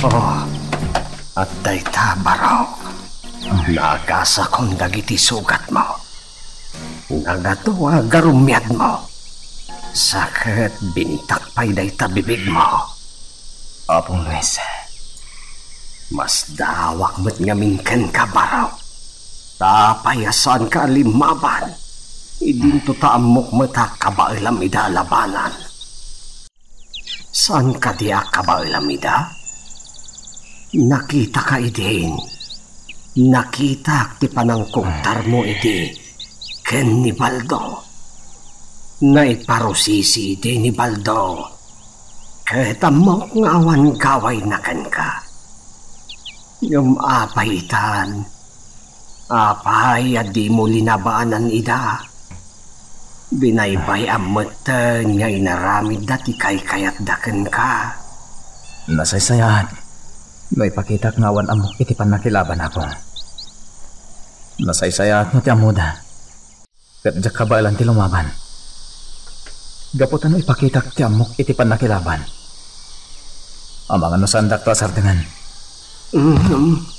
Oh, adda ita, barok. Naagasakon dagiti sugatmo. Nagatuag a rumiadmo. Sa ket bintak pay dayta bibigmo. Apong Luis. Masdaawak met ngamin kenka, barok. Ta apay a saanka a limmaban? Idinto ta ammok met a kabaelam ida a labanan. Saan kadi a kabaelam ida? Nakitaka idin. Nakitak ti panangkugtarmo idi ken ni Baldo. Naiparusisi idi ni Baldo. Ket ammok nga awan gawayna kenka. Ngem apay itan? Apay a dimo linabanan ida? Binaybay-am metten nga inaramidda ti kaykayatda kenka. Nasaysayaat no ipakitak nga awan ammok iti pannakilaban, Apo. Nasaysayaat no ti ammoda ket diak kabaelan ti lumaban. Gapu ta no ipakitak ti ammok iti pannakilaban, amangan no saandakto a sardengen. Mhm.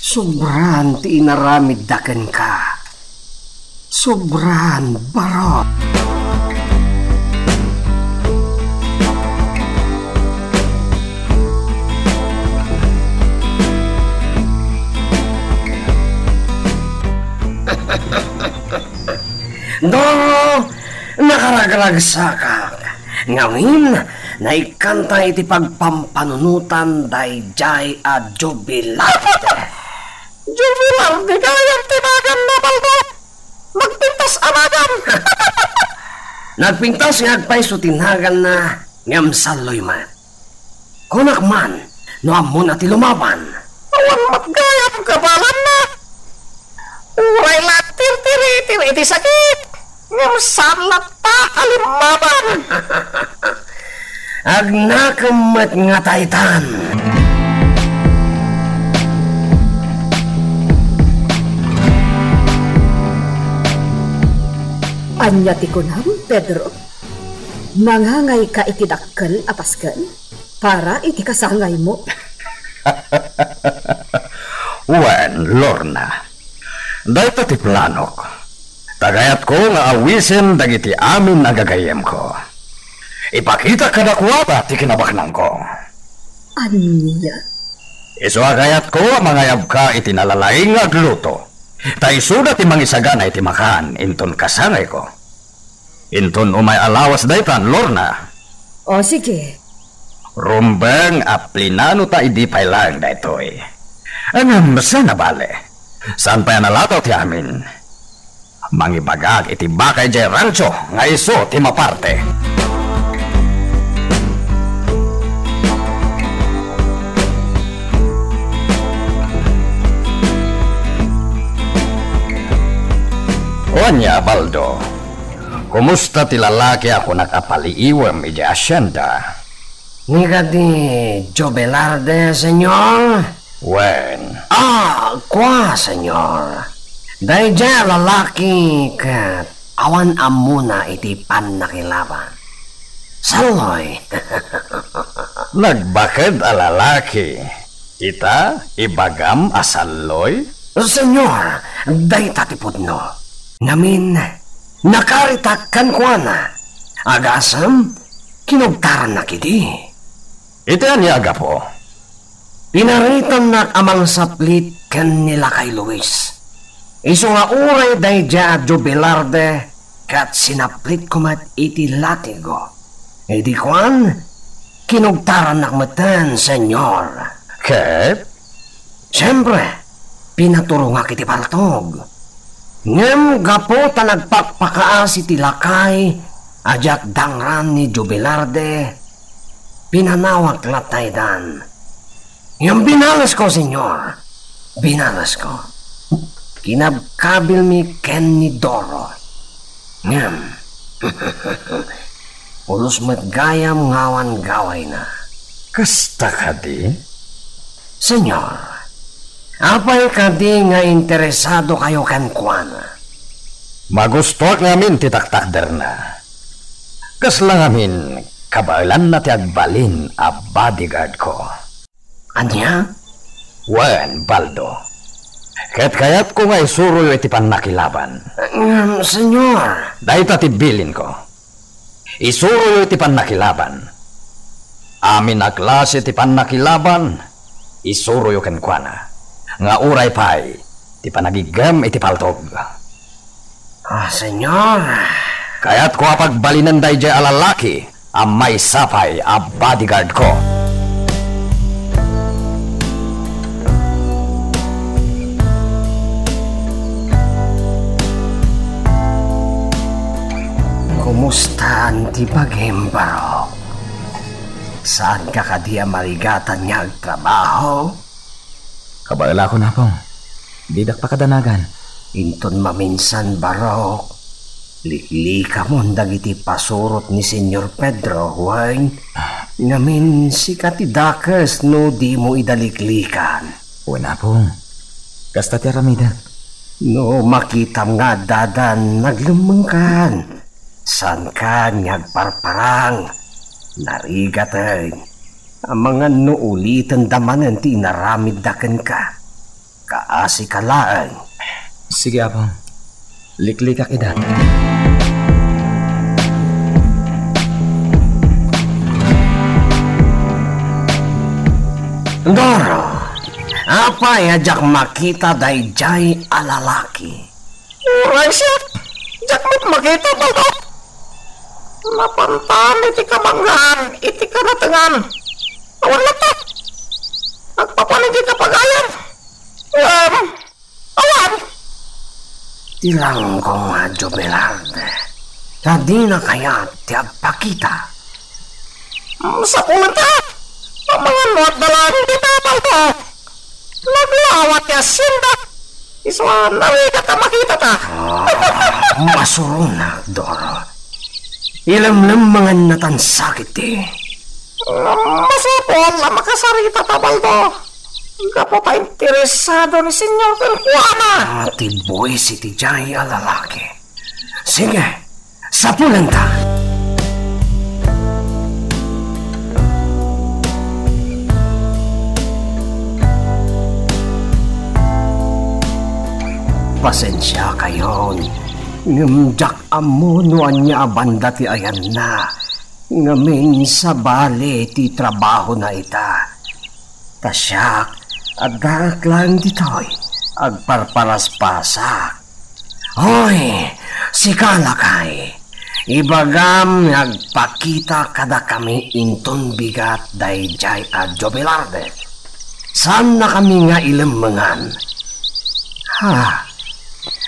Sobran ti inaramidda kenka. Sobran, barok. No, nakaragragsakak. Ngamin, naikkanta iti pagpampanunotan daydiay a jubilar. Jubilar ti gayam ti naganna, Baldo. Nagpintas a nagan. Nagpintas nga agpayso ti naganna, ngem salloy met. Kunak man, no ammona ti lumaban. Awan met gayam kabaelanna. Uray la tirtiritir iti sakit, ngem saan latta a limmaban. Agnakem met nga taytan. Ania ti kunam, Pedro? Mangangayka iti dakkel a pasken para iti kasangaymo? Wen, Lorna, dayta ti planok. Ta kayatko nga awisen dagiti amin a gagayyemko. Ipakitak kadakuada ti kinabaknangko. Ania? Isu a kayatko a mangayabka iti nalalaing nga agluto. Ta isuda ti mangisagana iti makan inton kasangayko. Inton umay a lawas daytan, Lorna. O, sige. Rumbeng a plinanota idi pay laeng daytoy. Ngem saan a bale. Saan pay a nalataw ti amin. Mangibagak iti baka idiay rancho nga isu ti maparte. O ania, Baldo? Kumusta ti lalaki a kunak a paliiwem idiay hacienda? Ni kadi Jovelarde, senyor? Wen. Ah, kua, senyor. Daydiay a lalaki ket awan ammona iti pannakilaban. Salloy. Nagbaked a lalaki. Ita, ibagam a salloy? Senyor, dayta ti pudno. Ngamin, nakaritak kenkuana. Agasem, kinugtarannak idi. Iti ania a gapu? Pinaritannak a mangsaplit ken ni Lakay Luis. Isu nga uray daydiay a Jovelarde ket sinaplitko met iti latigo. Idi kuan, kinugtarannak metten, senyor. Ket? Siempre, pinaturongak iti paltog. Ngem gapu ta nagpakpakaas iti lakay a diak dangran ni Jovelarde, pinanawak latta idan. Ngem binalesko, senyor. Binalesko. Kinabkabilmi ken ni Doro. Ngem, pulos met gayam nga awan gawayna. Kasta kadi? Senyor, apay kadi nga interesadokayo kenkuana? Magustoak ngamin ti taktakderna. Kasla ngamin, kabaelanna ti agbalin a bodyguardko. Ania? Wen, Baldo. Ket kayatko nga isuroyo iti pannakilaban. Ngem, senyor. Dayta ti bilinko. Isuroyo iti pannakilaban. Amin a klase ti pannakilaban, isuroyo kenkuana. Nga uray pay ti panagiggem iti paltog. Ah, senyor. Kayatko a pagbalinen daydiay a lalaki a maysa pay a bodyguardko. Kumustaan ti bagim, Barok? Saanka kadi a marigatan nga agtrabaho? Kabaelakon, Apong. Didak pakadanagan. Inton maminsan, Barok, liklikamon dagiti pasurot ni Senyor Pedro, wen? Ah. Ngamin, sika ti dakes no dimo ida liklikan. Wen, Apong. Kasta ti aramidek. No makitam nga addadan, naglemmengkan. Saankan nga agparparang. Narigaten. Amangan no ulitenda manen ti inaramidda kenka. Kaasika laeng. Sige, Apong. Liklikak ida. Doro, apay a diak makita daydiay a lalaki? Uray siak, diak met makita, Baldo. Napantan iti kabanggaan iti kanatengan. Awan latta. Agpapan iti kapagayam. Ngem, awan. Ti langkong a Jovelard, ta dina kayat ti agpakita. Mm, sapulenta, amangan no adda laeng dita, Baldo. Naglawa ti hacienda. Isu a narigat a makitata. Ah, masuronak, Doro. Ilemlemmengannatan sakit ti. Mm, masapul a makasaritata, Baldo. Gapu ta interesado ni Senyor kenkuana. Ah, ti buis iti jay a lalaki. Sige, sapulenta. Pasensiakayon, ngem diak ammo no ania a banda ti ayanna, ngamin sabali ti trabahona ita. Ta siak, addaak laeng ditoy, agparparaspasak. Hoy, sika, lakay, ibagam nga agpakita kadakami inton bigat daydiay a Jovelard. Saannakami nga ilemmengan. Ha,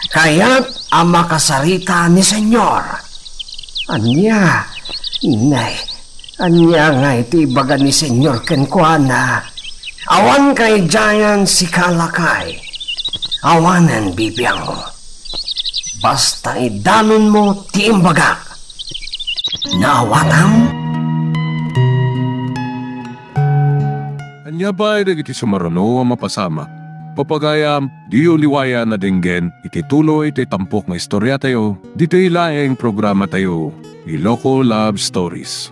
kayat a makasarita ni Señor. Ania? Nay, ania ngay ti ibaga ni Señor kenkuana? Awan kay diayan sika, lakay. Awanen bibiangmo. Basta idanonmo ti imbaga. Naawatam? Ania pay dagiti sumaruno a mapasamak? Pagayam, diyo liwayan a denggen iti tuloy ti tampok nga istoriatayo, ditoy laeng programatayo, Iloko Love Stories.